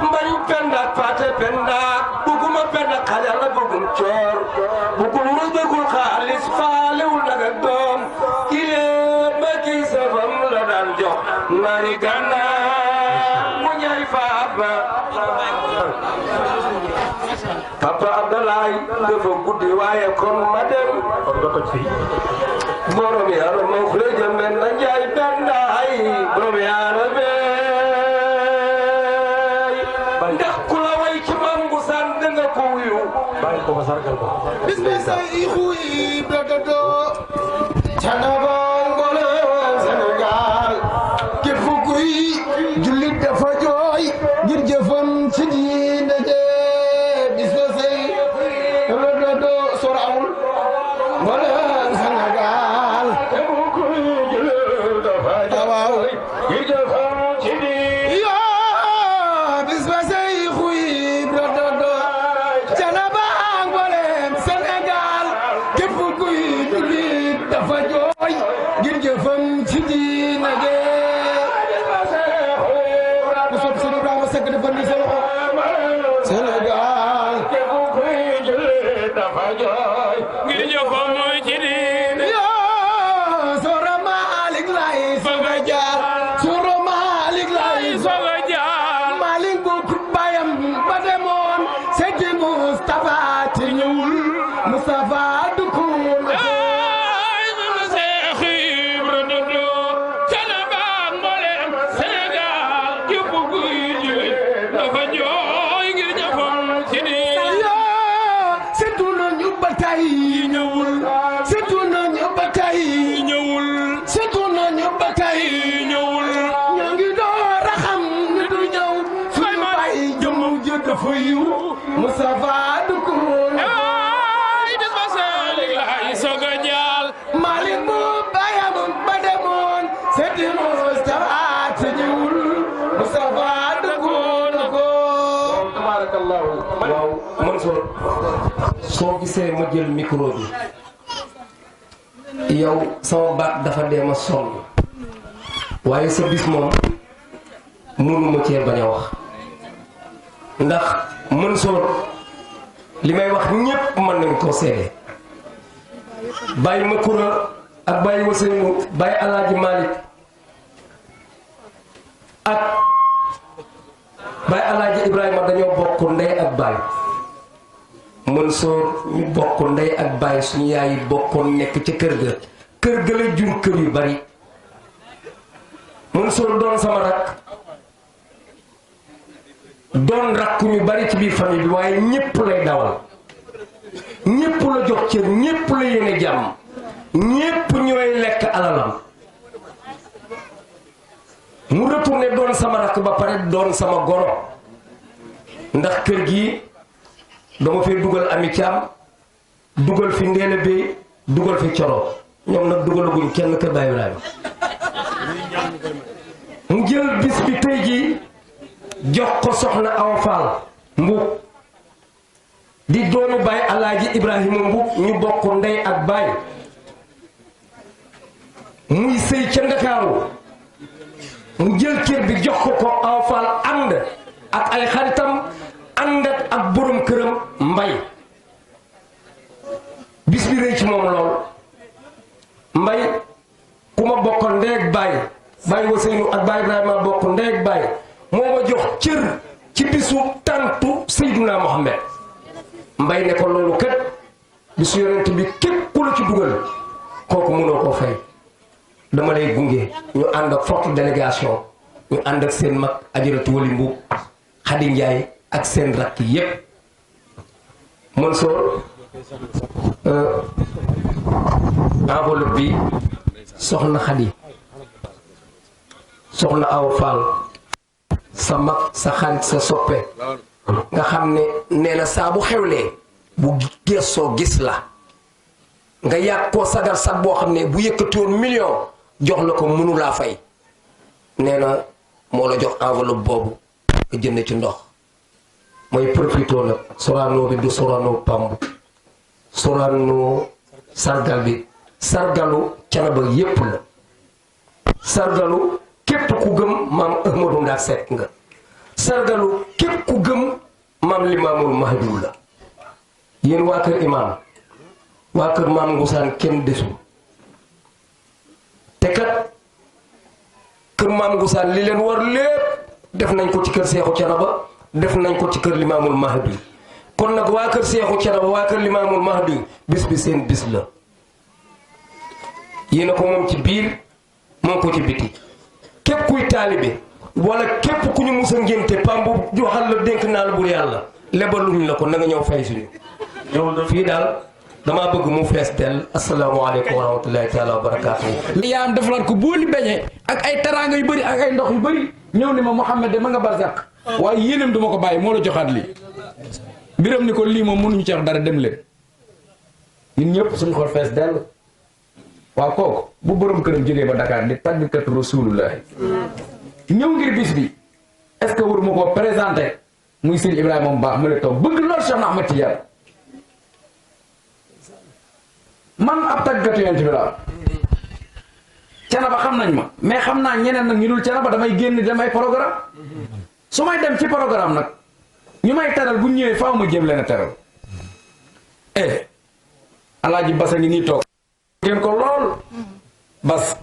mbañ penda Pate penda buguma penda xajala bugum coor bugul mu bëggul xaalis faalewul naga doom kilee ma kii safam la daan jox mari gànnaar mu ñay faaba Papa Abdoulaye dafa guddi waaye kon ma dem borom yàlla ma xule jëmben na njaay bendaay borom yàlla beey ndax ku la way ci mam gu san danga ko wuyu bàyyi ko ma sargal ko bis bi say xuy dododo canaba ngole Sénégal képp kuy jullit dafa jooy ngir jëfam ci diine je bis bi say dododo sorawul ngole Sénégal képp kuy jullit dafa jooy ngir jëfam ci diine yo bis bi say xuy dododo canaba ngole Sénégal képp kuy jullit dafa jooy ngir jëfam ci diine je ku sopp Sëriñ Ibrahima Seck dafa ni sa loxo Sénégal képp kuy jullit dafa jooy ngir jëfam ci diine yo Sora Malick lay soga jaar Sora Malick lay soga jaar Malick bu bayam ba demoon seeti Moustapha te ñëwul Moustapha du ko Moustapha Dukoun ay des ba Salik lay soga jaal Malick bu bayam ba demoon seeti Moustapha te ñëwul Moustapha Dukoun ko tabarakallahu waaw Mansour soo gisee ma jël micro bi yow sama baat dafa dee ma sonn waaye sa bis moom mënuma cee bañ a wax ndax Mansour li may wax ñépp mën nañ koo seede Baye Makura ak Baye Ousseynou Baye Alaaji Malick ak Baye Alaaji Ibrahima dañoo bokk ndey ak baay Mansour ñu bokk ndey ak baay suñu yaay yi bokkoon nekk ca kër ga la jur kër yu bari Mansour doon sama rakk doon rakku ñu bari ci biir famille bi waaye ñépp lay dawal ñépp la jox cër ñépp la yéene jàmm ñépp ñooy lekk alalam mu retourné doon sama rakk ba pare doon sama goro ndax kër gi dama fee dugal Ami Thiam dugal fi Ndéla Bey dugal fi Coro ñoom nag dugalaguñ kenn kër Baye Ibrahima mu jël bis bi tey jii jox ko soxna Awa Fall Mbuub di doomu Baye Alaaji Ibrahima Mbuub ñu bokk ndey ak baay muy sëy ca Ndakaaru mu jël kër bi jox ko Awa Fall ànd ak ay xaritam ànd ak borom këram Mbay bis bi rëy ci moom lool Mbay ku ma bokkoon ndey ak baay Baye Ousseynou ak Baye Ibrahima bokk ndey ak baay moo ma jox cër ci bisu tàntu Seydina Mohamed Mbay ne ko loolu kat bisu yonent bi képp ku la ci dugal kooku mënoo koo fay dama lay gunge ñu ànd ak forte délégation ñu ànd ak seen mag Ajaratu Wali Mbuub Xadi Njaay ak seen rakk yépp Mansour enveloppe bi soxna Xadi soxna Awa Fall sa mag sa xarit sa soppe nga xam ne nee na saa bu xewlee bu gëstoo gis la nga yàgg koo sagal sag boo xam ne bu yëkkatoon million jox la ko mënu laa fay nee na moo la jox enveloppe boobu nga jënd ci ndox mooy profité nag Sorano bi du Sorano Pamb Sorano sargal bi sargalu Thiénaba yépp la sargalu képp ku gëm maam Ahmadou Ndak Seck nga sargalu képp ku gëm maam Limaamul Mahdi la yéen waa kër imaam waa kër maam Ngusaan kenn desul te kat kër maam Ngusaan li leen war lépp def nañ ko ci kër Seexu Thiénaba def nañ ko ci kër Limaamul Mahdi kon nag waa kër Seexu Thiénaba waa kër Limaamul Mahdi bis bi seen bis la yéen a ko moom ci biir moom ko ci biti képp kuy taalibe wala képp ku ñu mus a ngénte pambu joxal la dénk naa la bur yàlla lebaluñ la ko na nga ñëw fay suñu fii daal damaa bëgg mu fees dell asalaamaaleykum wa rahmatulahi taala wa barakaatu. yaa am defalaat ko booli beñe ak ay teraanga yu bëri ak ay ndox yu bëri ñëw ni ma Mouhamed de ma nga barzak waaye yéenam duma ko bàyyi moo la joxaat lii biram ni ko lii moom mënuñu ci wax dara dem leen ñun ñëpp suñu xol fees dell waaw kooku bu borom këram jógee ba Dakar di tàggkat Rasulullah ñëw ngir bis bi est-ce que waruma koo présenté muy sëñ Ibrahima mu baax mu la toog bëgg lool Cheikh Ahmed Tidiane man ab tàggatu yonent bi la Thiénaba xam nañ ma mais xam naa ñeneen nag ñu dul Thiénaba damay génn damay programme su may dem ci programme nag ñu may teral bu ñëwee faaw ma jëm leen a teral alaaji Basa ngi nii toog ngeen ko lool Bas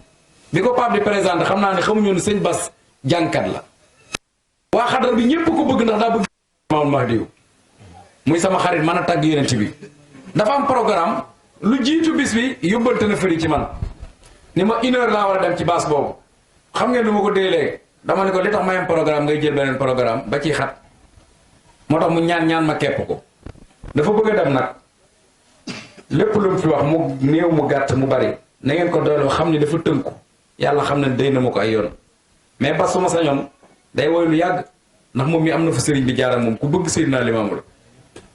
bi ko Pape di présenté xam naa ne xamuñu ne sëñ Bas jànkat la waa xadar bi ñépp ko bëgg ndax daa bëgg Maam Mahdi muy sama xarit mën a tàgg yonent bi dafa am programme lu jiitu bis bi yóbbante na fëri ci man ni ma 1 heure laa war a dem ci baas boobu xam ngeen du ma ko dee léegi dama ne ko li tax ma am programme ngay jël beneen programme ba ciy xat moo tax mu ñaan ma kepp ko dafa bëgg a dem nag lépp lu mu fi wax mu néew mu gàtt mu bari na ngeen ko doyloo xam ni dafa tënku yàlla xam ne day na ma ko ay yoon mais bas su ma sañoon day woy lu yàgg ndax moom mi am na fa sëriñ bi jaar ak moom ku bëgg Seydina Limaamu la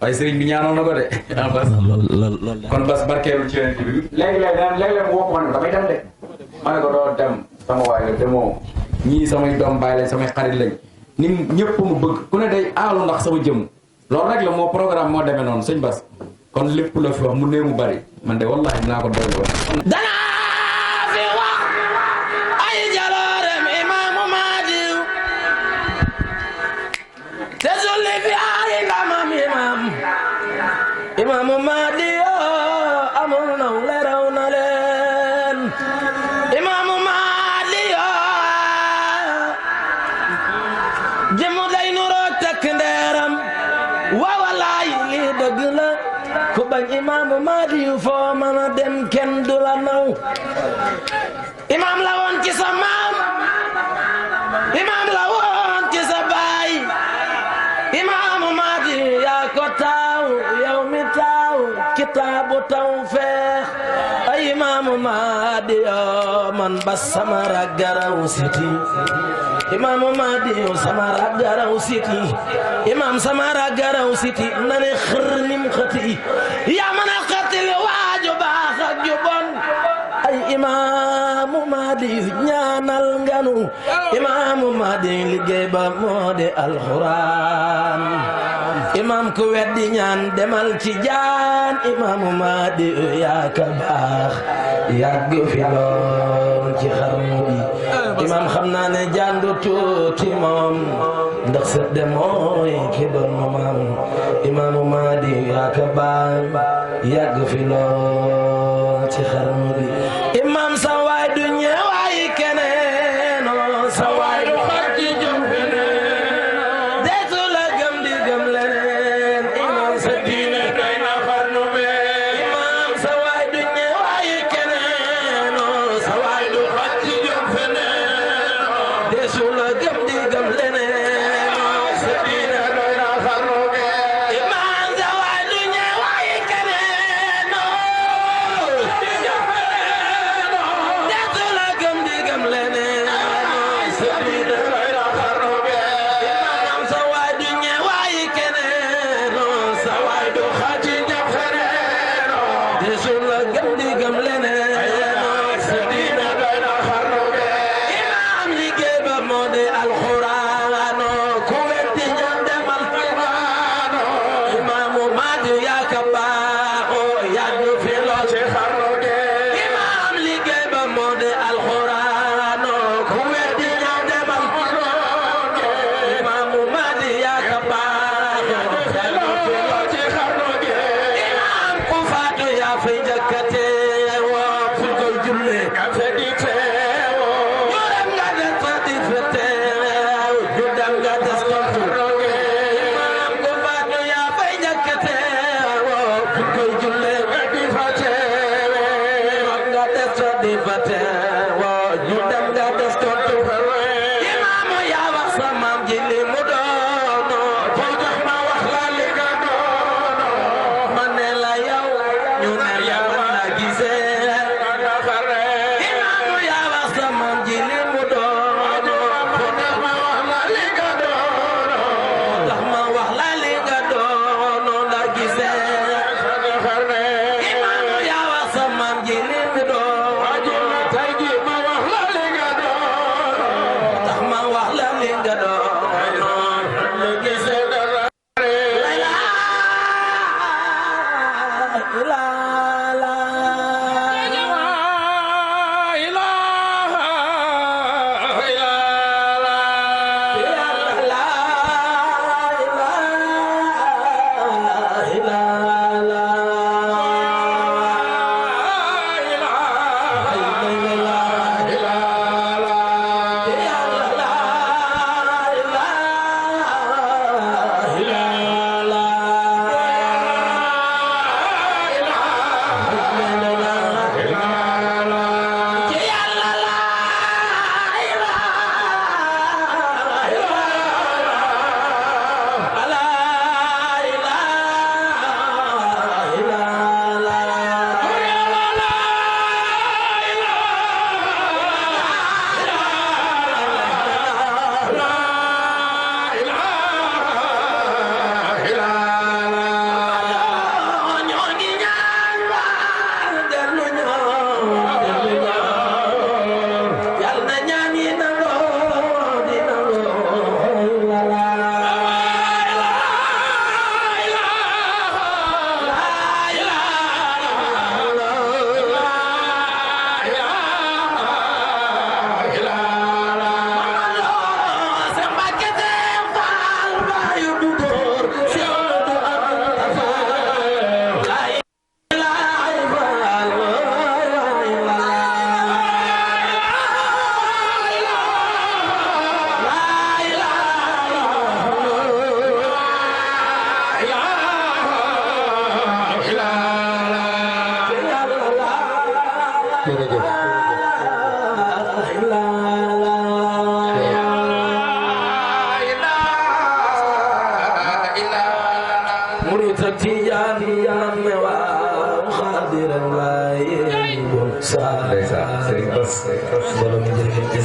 waaye sëriñ bi ñaanal na ko de ah bas kon bas barkeelu ci yonent bi léegi-léeg mu woo ko ne damay dem de ma ne ko doo dem sama waay la demoo ñii samay doom bàyyi lañ samay xarit lañ ni ñëpp mu bëgg ku ne day aalu ndax sama jëm loolu rek la moo programme moo demee noonu sëñ bas kon lépp la fi wax mu néew mu bari man de wallahi dinaa ko doy doon danaa fi wax ay jaloorem Imaamu Mahdi te sulli fi ay ndamam Imaamu Mahdi amul naw le raw na leen Imaamu Mahdi jëmu day nuroo takk ndeeram waawalaay lii dëgg la ku bañ Imaamu Mahdi foo mën a dem kenn du la naw imaam la woon ci sa maam imaam la woon ci sa baay Imaamu Mahdi yaa ko taaw yow mi taaw kitaabu tawfeex ay Imaamu Mahdi yoo man bas sama raggaraw siti Imaamu Mahdi sama raggaraw siti imaam sama raggaraw siti nane xër nim xëti yaa mën a xëtil waaju baax ak ju bon ay Imaamu Mahdi ñaanal nganu Imaamu Mahdi liggéey ba moo di alxuraan imaam ku weddi ñaan demal ci jaan Imaamu Mahdi yaa ka baax yàgg fi lool ci xarnu bi imaam xam naa ne jaan du tuuti moom ndax sët de mooy ki doon maam Imaamu Mahdi yaa ka baax yàgg fi lool ci xarnu bi imaam sa waay du ñëwaay keneen sa waay du xar ci jëm feneen deetu la gëm di gëm leneen imaam sa diine doy na xarnu bi imaam sa waay du ñëwaay keneen sa waay du xar ci jëm feneen deetu la gëm di gëm leneen sa diine doy na xarnu bi imaam sa waay du ñëwaay keneen gëm di gëm leneen sa diina doy na xarnu be imaam liggéey ba moo di alxuraan ku weddi ñaan demal Alxuraan imaamu Maadi yaa ka baaxoo yàgg fi lool ci xarnu be imaam liggéey ba moo di alxuraan ku weddi ñaan demal imaamu Maadi yaa ka baaxoo yàgg fi lool ci xarnu be imaam ku faatu yaa fay njëkkate woo fu koy julle ka di teewoo ñu dem nga des fa di fa teew ñu dem nga des tontu imaam ku faatu yaa fay njëkkate woo fu koy julle ka di fa teewoo nga des fa di fa teewoo ñu dem nga des tontu imaam yaa wax sa maam ji li mu doono foo jox ma wax la li nga doono ma ne la yow ñu ne la mën na gisee imaamu yaa wax sa maam ji li mu doono foo jox ma wax la li nga doono tax ma wax la li nga doono la gisee imaamu yaa wax sa maam ji li mu doono tey ji ma wax la li nga doono tax ma wax la li nga doono la gisee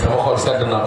sama xol sedd na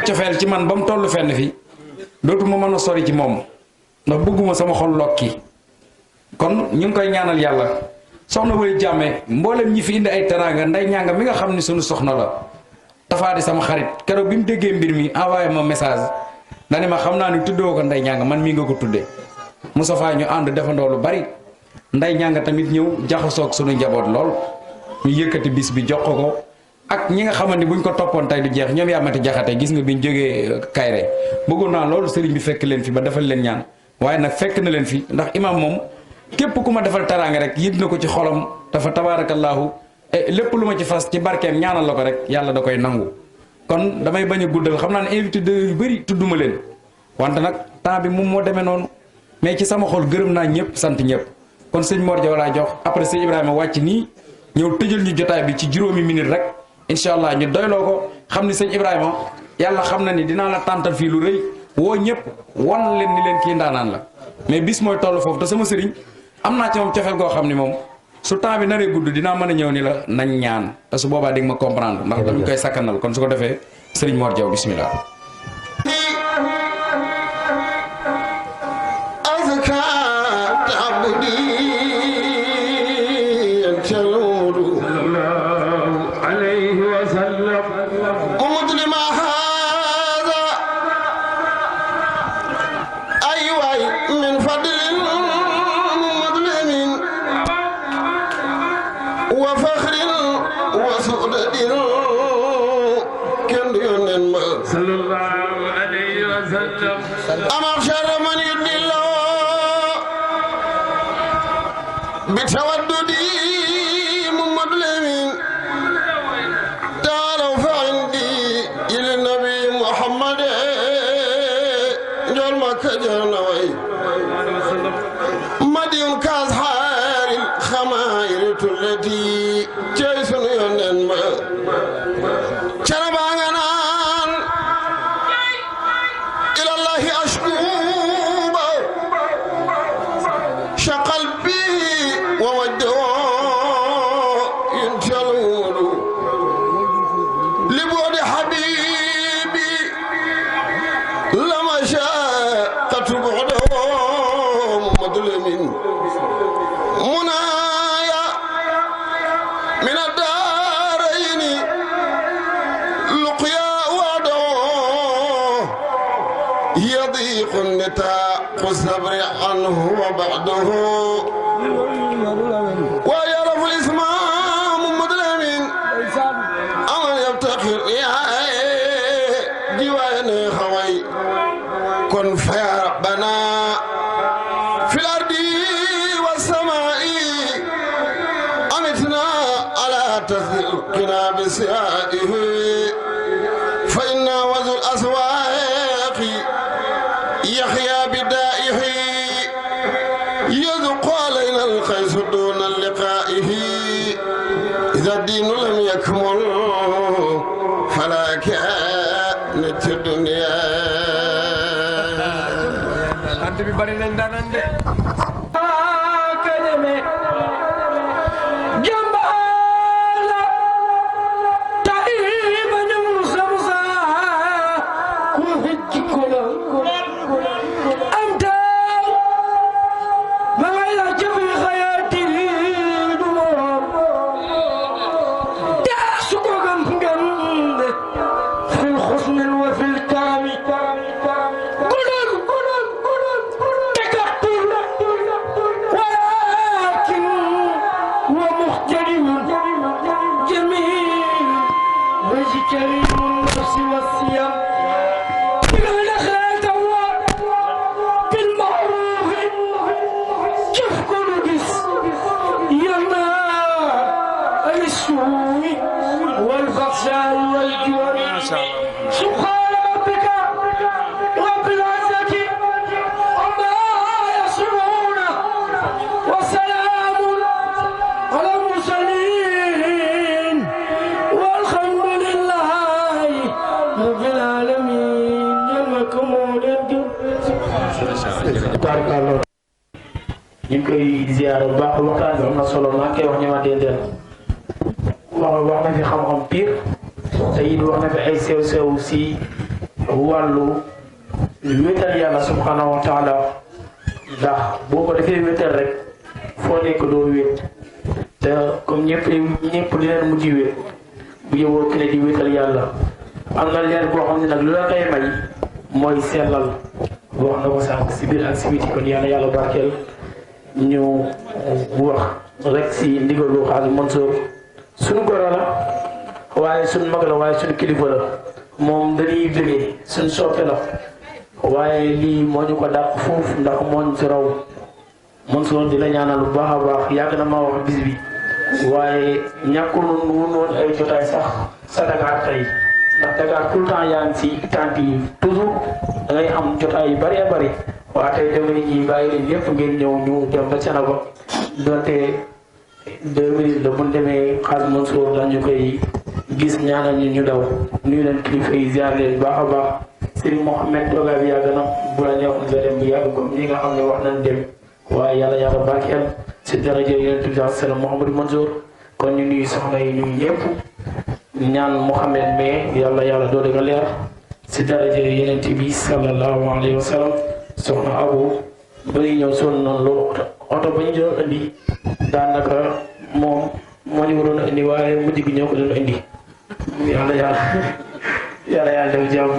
cofeel ci man ba mu toll fenn fi dootuma mën a sori ci moom ndax bëgguma sama xol lokki kon ñu ngi koy ñaanal yàlla soxna Wali Jàmme mboolem ñi fi indi ay teraanga nday ñanga mi nga xam ni sunu soxna la Tafa di sama xarit keroog bi mu déggee mbir mi envoyé ma message dani ma xam naa ni tuddoo ko nday ñanga man mii nga ko tudde Moustapha ñu ànd defandoo lu bari nday ñanga tamit ñëw jaxasoog suñu njaboot lool ñu yëkkati bis bi jox ko ak ñi nga xamante buñ ko toppoon tey du jeex ñoom yaamati jaxate gis nga biñ jógee Kayre bëggoon naa loolu sëriñ bi fekk leen fi ba defal leen ñaan waaye nag fekk na leen fi ndax imam moom képp ku ma defal teraanga rek yëg na ko ci xolam dafa tabaarakallaahu lépp lu ma ci fas ci barkeem ñaanal la ko rek yàlla da koy nangu kon damay bañ a guddal xam naa ne invité de yu bëri tudduma leen wante nag temps bi moom moo demee noonu mais ci sama xol gërëm naa ñëpp sant ñëpp kon sëñ Mor Diaw laa jox après sëñ Ibrahima wàcc nii ñëw tëjal ñu jotaay bi ci juróomi minute rek incha allah ñu doyloo ko xam ni sëñ Ibrahima yàlla xam na ni dinaa la tàntal fii lu rëy woo ñëpp wan leen ni leen kii ndaanaan la mais bis mooy toll foofu te sama sëriñ am naa ci moom cofeel goo xam ni moom su temps bi naree gudd dinaa mën a ñëw ni la nañ ñaan te su boobaa di nga ma comprendre ndax dañu koy sakkanal kon su ko defee sëriñ Mor Diaw bismillah. الصبر عنه وبعده ويعرف الإسمام مدلم أمن يفتخر يا ديوان خوي كن فيا ربنا في الأرض والسماء أمتنا على تذكرنا بسيائه فإنا وذو الأسواق يحيى بدائه يذق علينا الخيس دون لقائه إذا الدين لم يكمل فلا كانت الدنيا أنت ببرين عندنا ñu ngi koy ziar bu baax waxtaan bi am na solo maa ngi koy wax ñëwaat dendeel wax na fi xam-xam pire te it wax na fi ay sew-sew si wàllu wéetal yàlla subhanahu wa taala ndax boo ko defee wéetal rek foo nekk doo wéet te comme ñëpp di leen mujj wéet bu yowoo ki ne di wéetal yàlla am na leen boo xam ne nag lu la koy may mooy sellal wax na ko sànq si biir ak si biti kon yàlla barkeel ñu wax rek si ndigalu Xaaj Mansour suñu goro la waaye suñu mag la waaye suñu kilifa la moom dañuy bëggee suñu soppe la waaye lii moo ñu ko dàq foofu ndax moo ñu si raw Mansour di la ñaanal bu baax a baax yàgg na maa wax bis bi waaye ñàkkul woon ay jotaay sax sa Dakar tey ndax Dakar tout le temps yaa ngi si tant yi toujours da ngay am jotaay yu bëree bëri waaye tey dem nañu ñi bàyyi leen yëpp ngeen ñëw ñu dem ba Thiénaba donte 2 minutes la bu ñu demee Xaaj Mansour dañu koy gis ñaanal ñu daw nuyu leen kilifa yi ziar leen baax a baax Serigne Mohamed toogaay bi yàgg na bu la neexoon nga dem bu yàgg comme ñi nga xam ne wax nañ dem waaye yàlla barkeel si daraja Yonent bi sallam Mouhamadou Mansour kon ñu nuyu soxna yi nuyu ñëpp ñaan Mohamed mais yàlla doole nga leer si daraja Yonent bi sallallahu alayhi wa sallam soxna Abu bari ñëw sonn noonu loolu oto ba ñu doon indi daanaka moom moo ñu waroon a indi waaye mujj gi ñoo ko doon indi yàlla def jàmm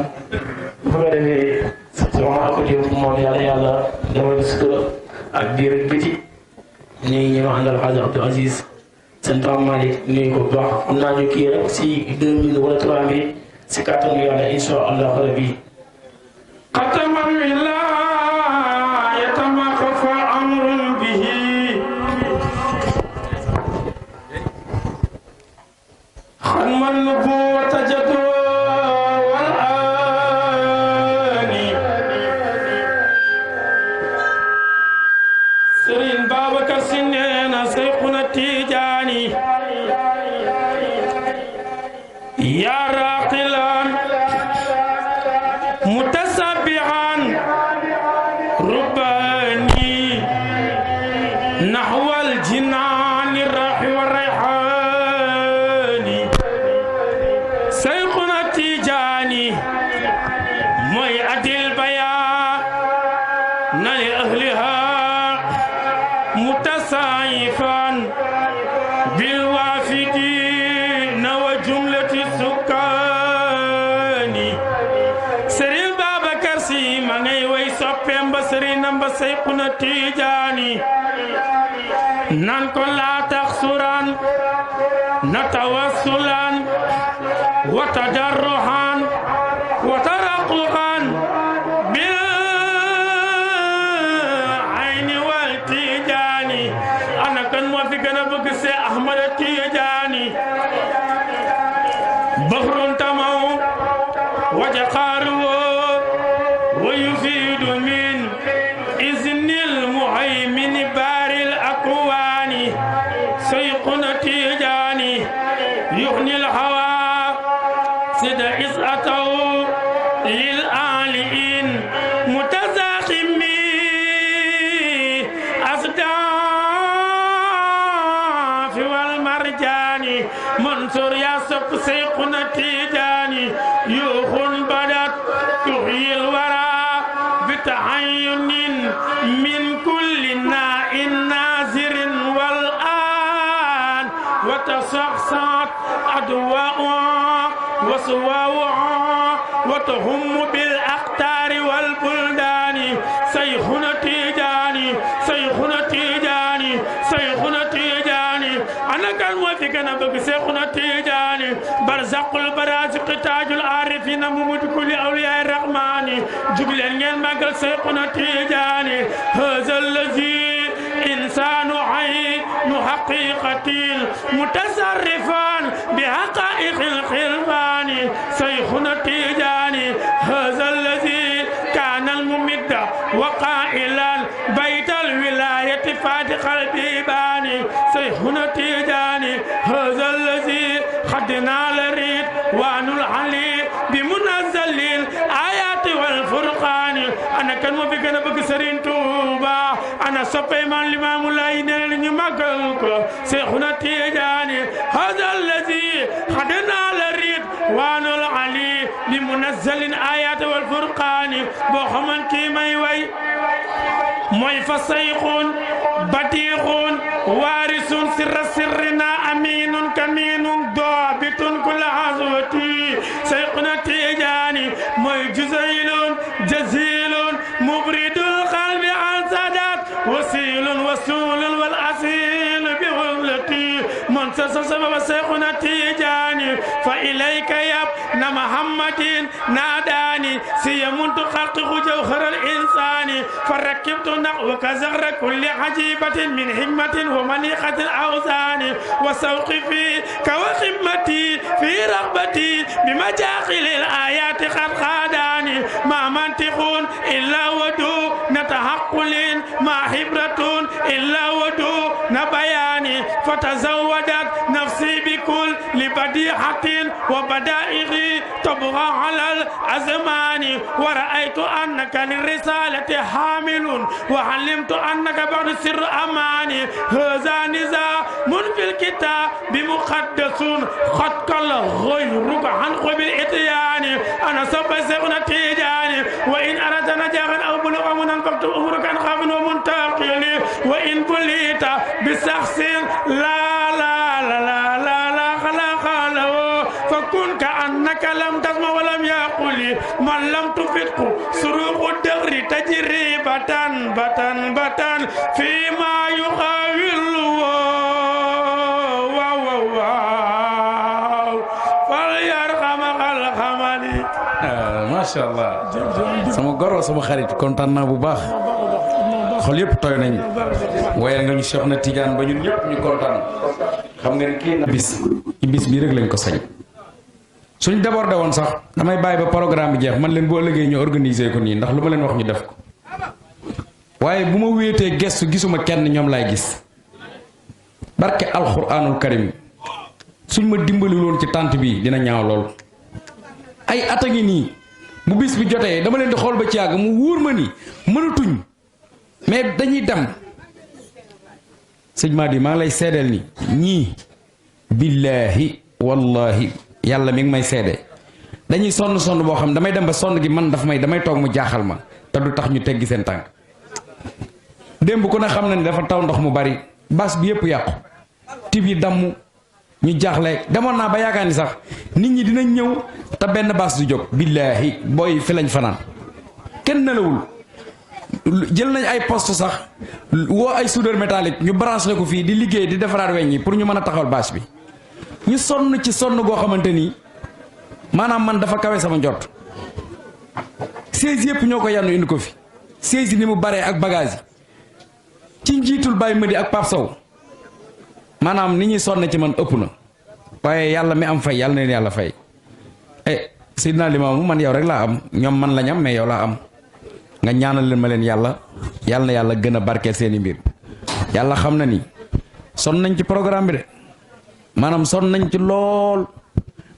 bu ko defee soxna Abu Diop moom yàlla defal sutura ak biir ak biti ñu wax àndal Xaaj Abdou Aziz seen Pape Malick nuyu ko bu baax xam naa ñu kii rek si 2 minutes wala 3 minutes si kàttanu yàlla insha allah rabbi Seyxuna Tijaani nan ko laa taxsuran na tawassulan wa tadarruhan wa taraquqan bil ayni wal Tijaani ana kan moo fi gën a bëgg Seex Ahmada Tijaani bahrun tamaw wa jaqaaru wa yufiidu min من بار الأكوان سيقنا تيجاني يغني الهوى سد إسأته للآلئين متزاخمي أصداف والمرجان منصور يا سب سيقنا تيجاني يوخن بدت تحيي الورى بتعين من كل ناء نازر والآن وتصحصحت أدواؤها وصواؤها وتهم بالأقطار والبلدان سيخنا تيجاني سيخنا تيجاني سيخنا تيجاني أنا كان موافق أنا بك سيخنا تيجاني برزق البرازق تاج العارفين ممد كل أولياء الرحمن جبلين المقل سيخنا تيجاني هذا الذي إنسان عين حقيقة متصرفا بحقائق الخلفان سيخنا تيجاني هذا الذي كان الممد وقائلا بيت الولاية فاتح البيبان سيخنا تيجاني هذا الذي خدنا لريد وان العلي بمنزل الآيات والفرقان أنا كان مبقى نبقى سرين توبا أنا صبي من الإمام الله نلني مقلق سيخنا تيجاني هذا الذي خدنا لريد وان العلي بمنزل الآيات والفرقان بوخمان كي مايوي موي فسيخون بديخون وارث سر سرنا أمين كمين ضابط كل عزوتي سيقنا تيجاني موي جزيل جزيل مبرد القلب عن سادات وسيل من سبب شيخنا تيجاني فإليك يا ابن محمد ناداني سيمنت خلقه جوهر الإنسان فركبت نحوك زهر كل عجيبة من حكمة ومنيقة أوزان وسوقي فيك وخدمتي في رغبتي بمجاخل الآيات قد خاداني ما منطق إلا ودو نتحقل ما حبرة إلا ودو نبياني فتزودت نفسي بكل لبديعة وبدائع تبغى على الأزمان ورأيت أنك للرسالة حامل وعلمت أنك بعد سر أماني هذا نظام في الكتاب بمقدس قد قل غيرك عن قبل الإتيان أنا سوف سيكون تيجاني وإن أردت نجاحا أو بلغا منا فاكتب أمرك عن خاف ومنتقل وإن بليت بشخص لا لا لا لا لا لا خلق له فكن كأنك لم تسمع ولم يقل من لم تفدق سروق الدهر تجربة بتن بتن فيما يخاول macha allah sama goro sama xarit kontaan naa bu baax xol yëpp tooy nañ waaye nga ñu Cheikh na Tidiane ba ñun ñëpp ñu kontaan xam nga ni kii na bis ci bis bii rek lañ ko sañ suñ débordé woon sax damay bàyyi ba programme bi jeex man leen boo ëllëgee ñu organiser ko nii ndax lu ma leen wax ñu def ko waaye bu ma wéetee gestu gisuma kenn ñoom laay gis barke alxuraanul karim suñ ma dimbali woon ci tànt bi dina ñaaw lool ay at a ngi nii bu bis bi jotee dama leen di xool ba ci yàgg mu wóor ma ni mënatuñ mais dañuy dem sëñ Madi maa ngi lay seedeel ni ñii billaahi wallahi yàlla mi ngi may seede dañuy sonn boo xam damay dem ba sonn gi man damay toog mu jaaxal ma te du tax ñu teggi seen tànk démb ku ne xam na ni dafa taw ndox mu bari bas bi yëpp yàqu tib yi damm ñu jaaxle demoon naa ba yaakaar ni sax nit ñi dinañ ñëw te benn baas du jóg billaahi booy fi lañ fanaan kenn nelawul jël nañ ay poste sax woo ay soudeur métallique ñu branché ko fii di liggéey di defaraat weñ yi pour ñu mën a taxawal bâche bi ñu sonn ci sonn goo xamante ni maanaam man dafa kawe sama njort siège yëpp ñoo ko yannu indi ko fi siège yi ni mu baree ak bagage yi ci njiitul Baye Madi ak Pape Sow maanaam ni ñuy sonn ci man ëpp na waaye yàlla mi am fay yàlla na leen yàlla fay Seydina Limaamu man yow rek laa am ñoom man lañ am mais yow laa am nga ñaanal leen ma leen yàlla na yàlla gën a barkeel seeni mbir yàlla xam na ni sonn nañ ci programme bi de maanaam sonn nañ ci lool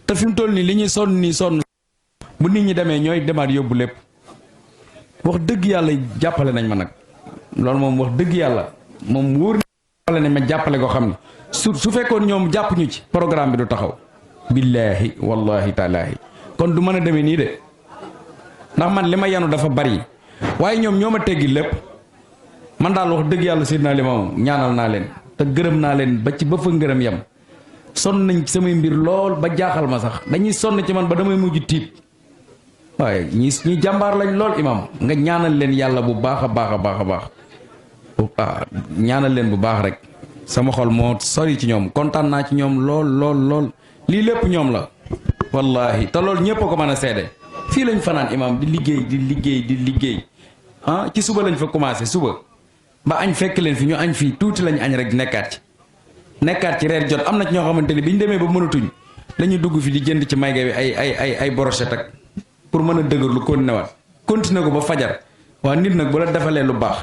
te fi mu toll nii li ñuy sonn bu nit ñi demee ñooy demaat yóbbu lépp wax dëgg yàlla jàppale nañ ma nag loolu moom wax dëgg yàlla moom wóor jàppale nañ ma jàppale koo xam ne su fekkoon ñoom jàpp ñu ci programme bi du taxaw billaahi wallahi taalaahi kon du mën a demee nii de ndax man li ma yanu dafa bari waaye ñoom ñoo ma teggi lépp man daal wax dëgg yàlla Seydina Limaamu ñaanal naa leen te gërëm naa leen ba ci ba fa ngërëm yam sonn nañ ci samay mbir lool ba jaaxal ma sax dañuy sonn ci man ba damay mujj tiit waaye ñi jàmbaar lañ lool imam nga ñaanal leen yàlla bu baax a baax a baax a baax ñaanal leen bu baax rek sama xol moo sori ci ñoom kontaan naa ci ñoom lool lii lépp ñoom la wallahi te loolu ñëpp a ko mën a seede fii lañ fanaan imam di liggéey ci suba lañ fa commencé suba ba añ fekk leen fi ñu añ fii tuuti lañ añ rek nekkaat ci reer jot am na ci ñoo xamante ni bi ñu demee ba mënatuñ lañu dugg fi di jënd ci mayga bi ay brochette ak pour mën a dëgër lu continuer ko ba fajar waa nit nag bu la defalee lu baax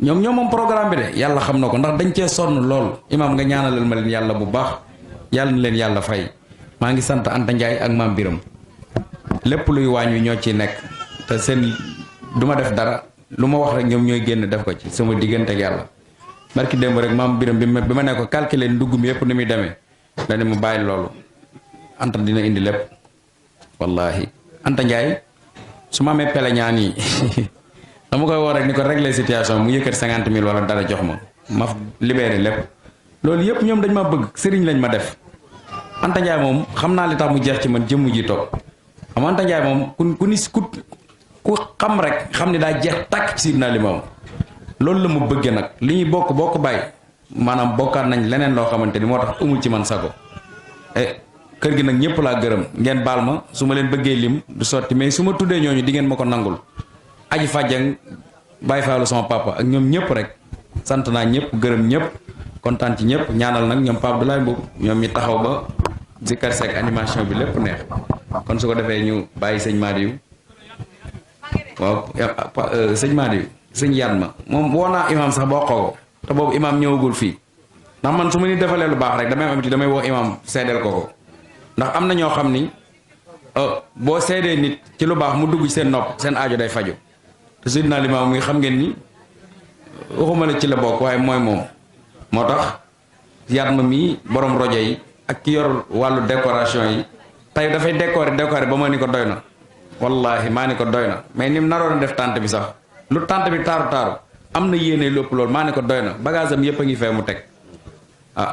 ñoom moom programme bi de yàlla xam na ko ndax dañ cee sonn lool imaam nga ñaanalal ma leen yàlla bu baax yàlla na leen yàlla fay maa ngi sant Anta Ndiaye ak maam Biram lépp luy waañ wi ñoo ciy nekk te seen du ma def dara lu ma wax rek ñoom ñooy génn def ko ci sama diggante ak yàlla barki démb rek maam Biram bi ma ne ko calculer ndugg mi yëpp ni muy demee dañu mu bàyyi loolu Anta dina indi lépp wallahi Anta Ndiaye su ma amee pele ñaan yi dama koy woo rek ni ko régler situation mu yëkkat 50 000 wala dara jox ma libéré lépp loolu yëpp ñoom dañ ma bëgg sëriñ lañ ma def Anta Ndiaye moom xam naa li tax mu jeex ci man jëmm ji toog xam Anta Ndiaye moom ku xam rek xam ne daa jeex tàkk ci Seydina Limaamu loolu la mu bëggee nag li ñuy bokk bàyyi maanaam bokkaat nañ leneen loo xamante ni moo tax amul ci man sago kër gi nag ñëpp laa gërëm ngeen baal ma su ma leen bëggee lim du sotti mais su ma tuddee ñooñu di ngeen ma ko nangul aji fàjjang bàyyi faalu sama papa ak ñoom ñëpp rek sant naa ñëpp gërëm ñëpp kontaan ci ñëpp ñaanal nag ñoom Pape Abdoulaye Mbow ñoom ñi taxaw ba Zikar Seck animation bi lépp neex kon su ko defee ñu bàyyi sëñ Madiou waaw sëñ Madiou sëñ yan ma moom woo naa imam sax boo xoo te boobu imam ñëwagul fii ndax man su ma ni defalee lu baax rek damay am damay woo imam seedeel ko ndax am na ñoo xam ni boo seedee nit ci lu baax mu dugg ci seen nopp seen aajo day faju te Seydina Limaamu muy xam ngeen ni waxuma la ci la bokk waaye mooy moom moo tax yaat ma mii borom rojo yi ak ki yor wàllu décoration yi tey dafay décorer ba ma ni ko doy na wallahi maa ni ko doy na mais ni mu naroon a def tànt bi sax lu tànt bi taaru am na yéene lépp loolu maa ni ko doy na bagage am yëpp a ngi fee mu teg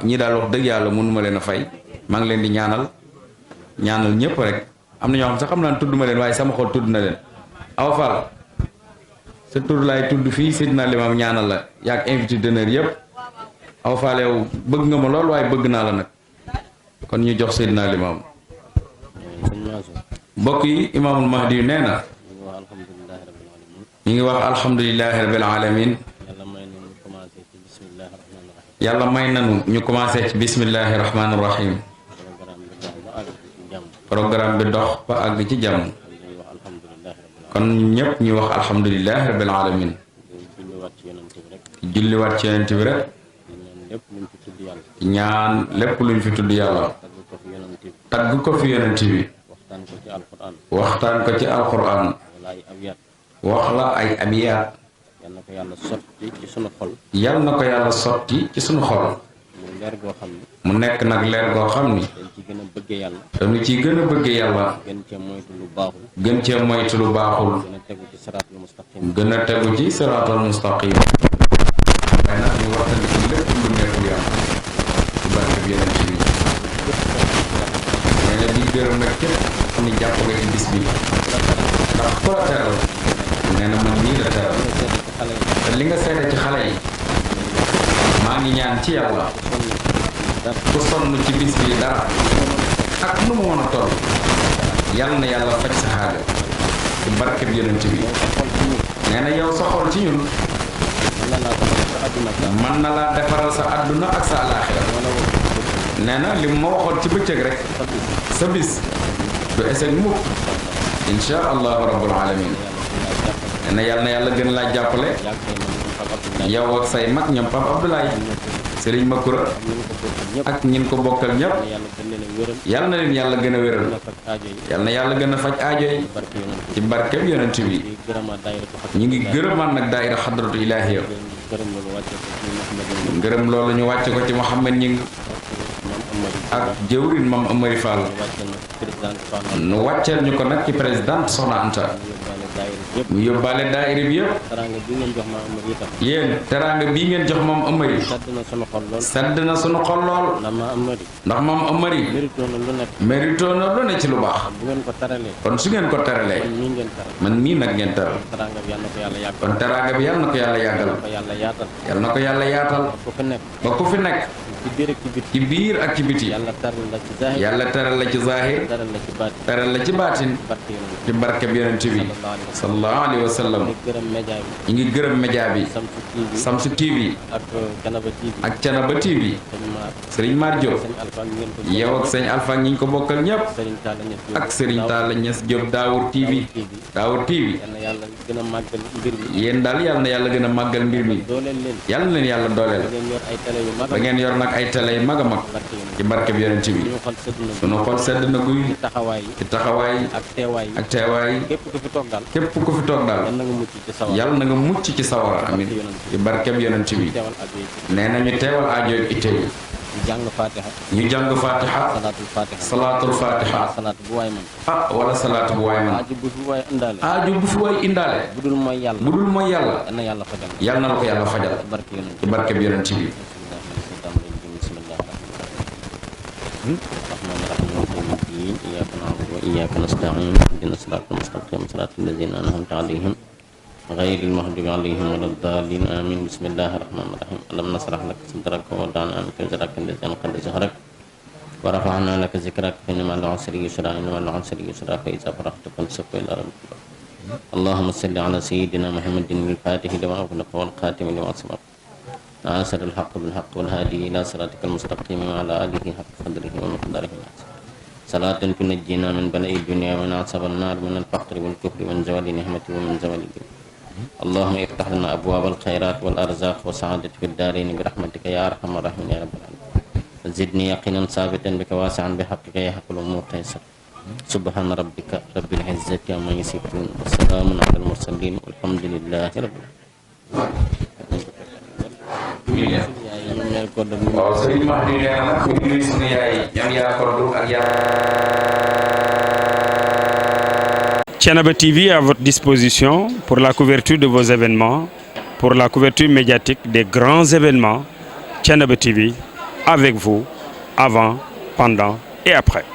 ñii daal wax dëgg yàlla mënuma leen a fay maa ngi leen di ñaanal ñëpp rek am na ñoo xam sax xam naa tudd ma leen waaye sama xol tudd na leen Awa Fall sa tur laay tudd fii Seydina Limam ñaanal la yaag invité d'honneur yëpp Awa Fall yow bëgg nga ma lool waaye bëgg naa la nag kon ñu jox Seydina Limam mbokk yi imaamul Mahdi yu nee na ñu ngi wax alhamdulilahi rabbil alamin yàlla may nanu ñu commencé ci bismillahi rahmaani rahim programme bi dox ba àgg ci jàmm kon ñëpp ñu wax alhamdulilahi rabbil alamin julliwaat ci yonent bi rek ñaan lépp luñ fi tudd yàlla tagg ko fi yonent bi waxtaan ko ci alquran wax la ay abiyaat yal na ko yàlla sotti ci sunu xol. yal na ko yàlla sotti ci sunu xol. mu leer goo xam ni. mu nekk nag leer goo xam ni. dañ ci gën a bëggee yàlla. dañu ciy gën a bëggee yàlla. gën cee moytu lu baaxul. gën cee moytu lu baaxul. gën a tegu ci siraatal mustaqim. gën a tegu ci siraatal mustaqim. waaye nag ñu waxtaan ci lépp lu nekkul yàlla. ci barke bi yeneen ci biir. nee na di gërëm nag képp xam ni jàpp nga ci bis bi. ndax ku la teral. nee na man nii la teral. te li nga seede ci xale yi. maa ngi ñaan ci yàlla. ku sonn ci bis bi dara. ak nu mu mën a toll. yal na yàlla faj sa xaajo. ci barke bi yonent bi. nee na yow sa xol ci ñun. mën na laa defaral sa àdduna ak sa alaaxira. nee na li ma waxoon ci bëccëg rek. sa bis. du eseg mukk. insha allahu rabbul alamin. nee na yal na yàlla gën laa jàppale. yow ak say mag ñoom Pape Abdoulaye. Serigne Makura. ak ñin ko bokkal ñëpp. yal na leen yàlla gën a wéral. yal na yàlla gën a faj aajo yi. ci barkeb yonent bi. ñu ngi gërëmaan nag daayira xadratu ilaahiya. gërëm loolu ñu wàcce ko ci Mouhamed Ñing ak jëwrin Mam Amari Fall. nu wàcceel ñu ko nag ci présidente Soxna Anta. mu yóbbaale daayira bi yëpp. yéen teraanga bii ngeen jox Mam Amari. sedd na sunu xol lool. ndax Mam Amari. mérito na lu ne ci lu baax. kon su ngeen ko teralee. man mii nag ngeen teral. kon teraanga bi yàlla na ko yàlla yàggal. yàlla na ko yàlla yaatal. ba ku fi nekk. ci biir ak ci biti. yàlla teral la ci zahir. teral la ci baatin. ci barke bi yonent bi. sallallahu alayhi wa sallam. ñu ngi gërëm média bi. Samsu TV. ak Canaba TV. Serigne Mar Diop. yow ak sëñ Alpha ñi ñu ko bokkal ñëpp. ak Serigne Talla Niass Diop Daawur TV. Daawur TV. yéen daal yàlla na yàlla gën a màggal mbir mi. yàlla na leen yàlla dooleel. ba ngeen yor nag ay télé yu mag a mag. ci barke bi yonent bi. sunu xol sedd na guy. ci taxawaay. ak teewaay. képp ku fi toog daal. yàlla na nga mucc ci sawara amin. ci barke bi yonent bi. nee na ñu teewal aajo ak itte yi. ñu jàng fatiha. salaatul fatiha. wala salaatu bu waay man. aaju bu fi waay indaale. bu dul mooy yàlla. yàlla na la ko yàlla fajal. ci barke bi yonent bi. إياك نعبد وإياك نستعين اهدنا الصراط المستقيم صراط الذين أنعمت عليهم غير المغضوب عليهم ولا الضالين آمين بسم الله الرحمن الرحيم ألم نشرح لك صدرك ووضعنا عنك وزرك الذي أنقض ظهرك ورفعنا لك ذكرك فإن مع العسر يسرا إن مع العسر يسرا فإذا فرغت فانصب إلى ربك اللهم صل على سيدنا محمد الفاتح لما أغلق والخاتم لما سبق ناصر الحق بالحق والهادي إلى صراطك المستقيم وعلى آله حق قدره ومقداره صلاة تنجينا من بلاء الدنيا ومن عذاب النار من الفقر والكفر ومن زوال نعمته ومن زوال الدين اللهم افتح لنا أبواب الخيرات والأرزاق والسعادة في الدارين برحمتك يا أرحم الراحمين يا رب العالمين زدني يقينا ثابتا بك واسعا بحقك يا حق الأمور تيسر سبحان ربك رب العزة عما يصفون وسلام على المرسلين والحمد لله رب Thiénaba TV à votre disposition pour la couverture de vos événements, pour la couverture médiatique des grands événements. Thiénaba TV avec vous avant, pendant et après.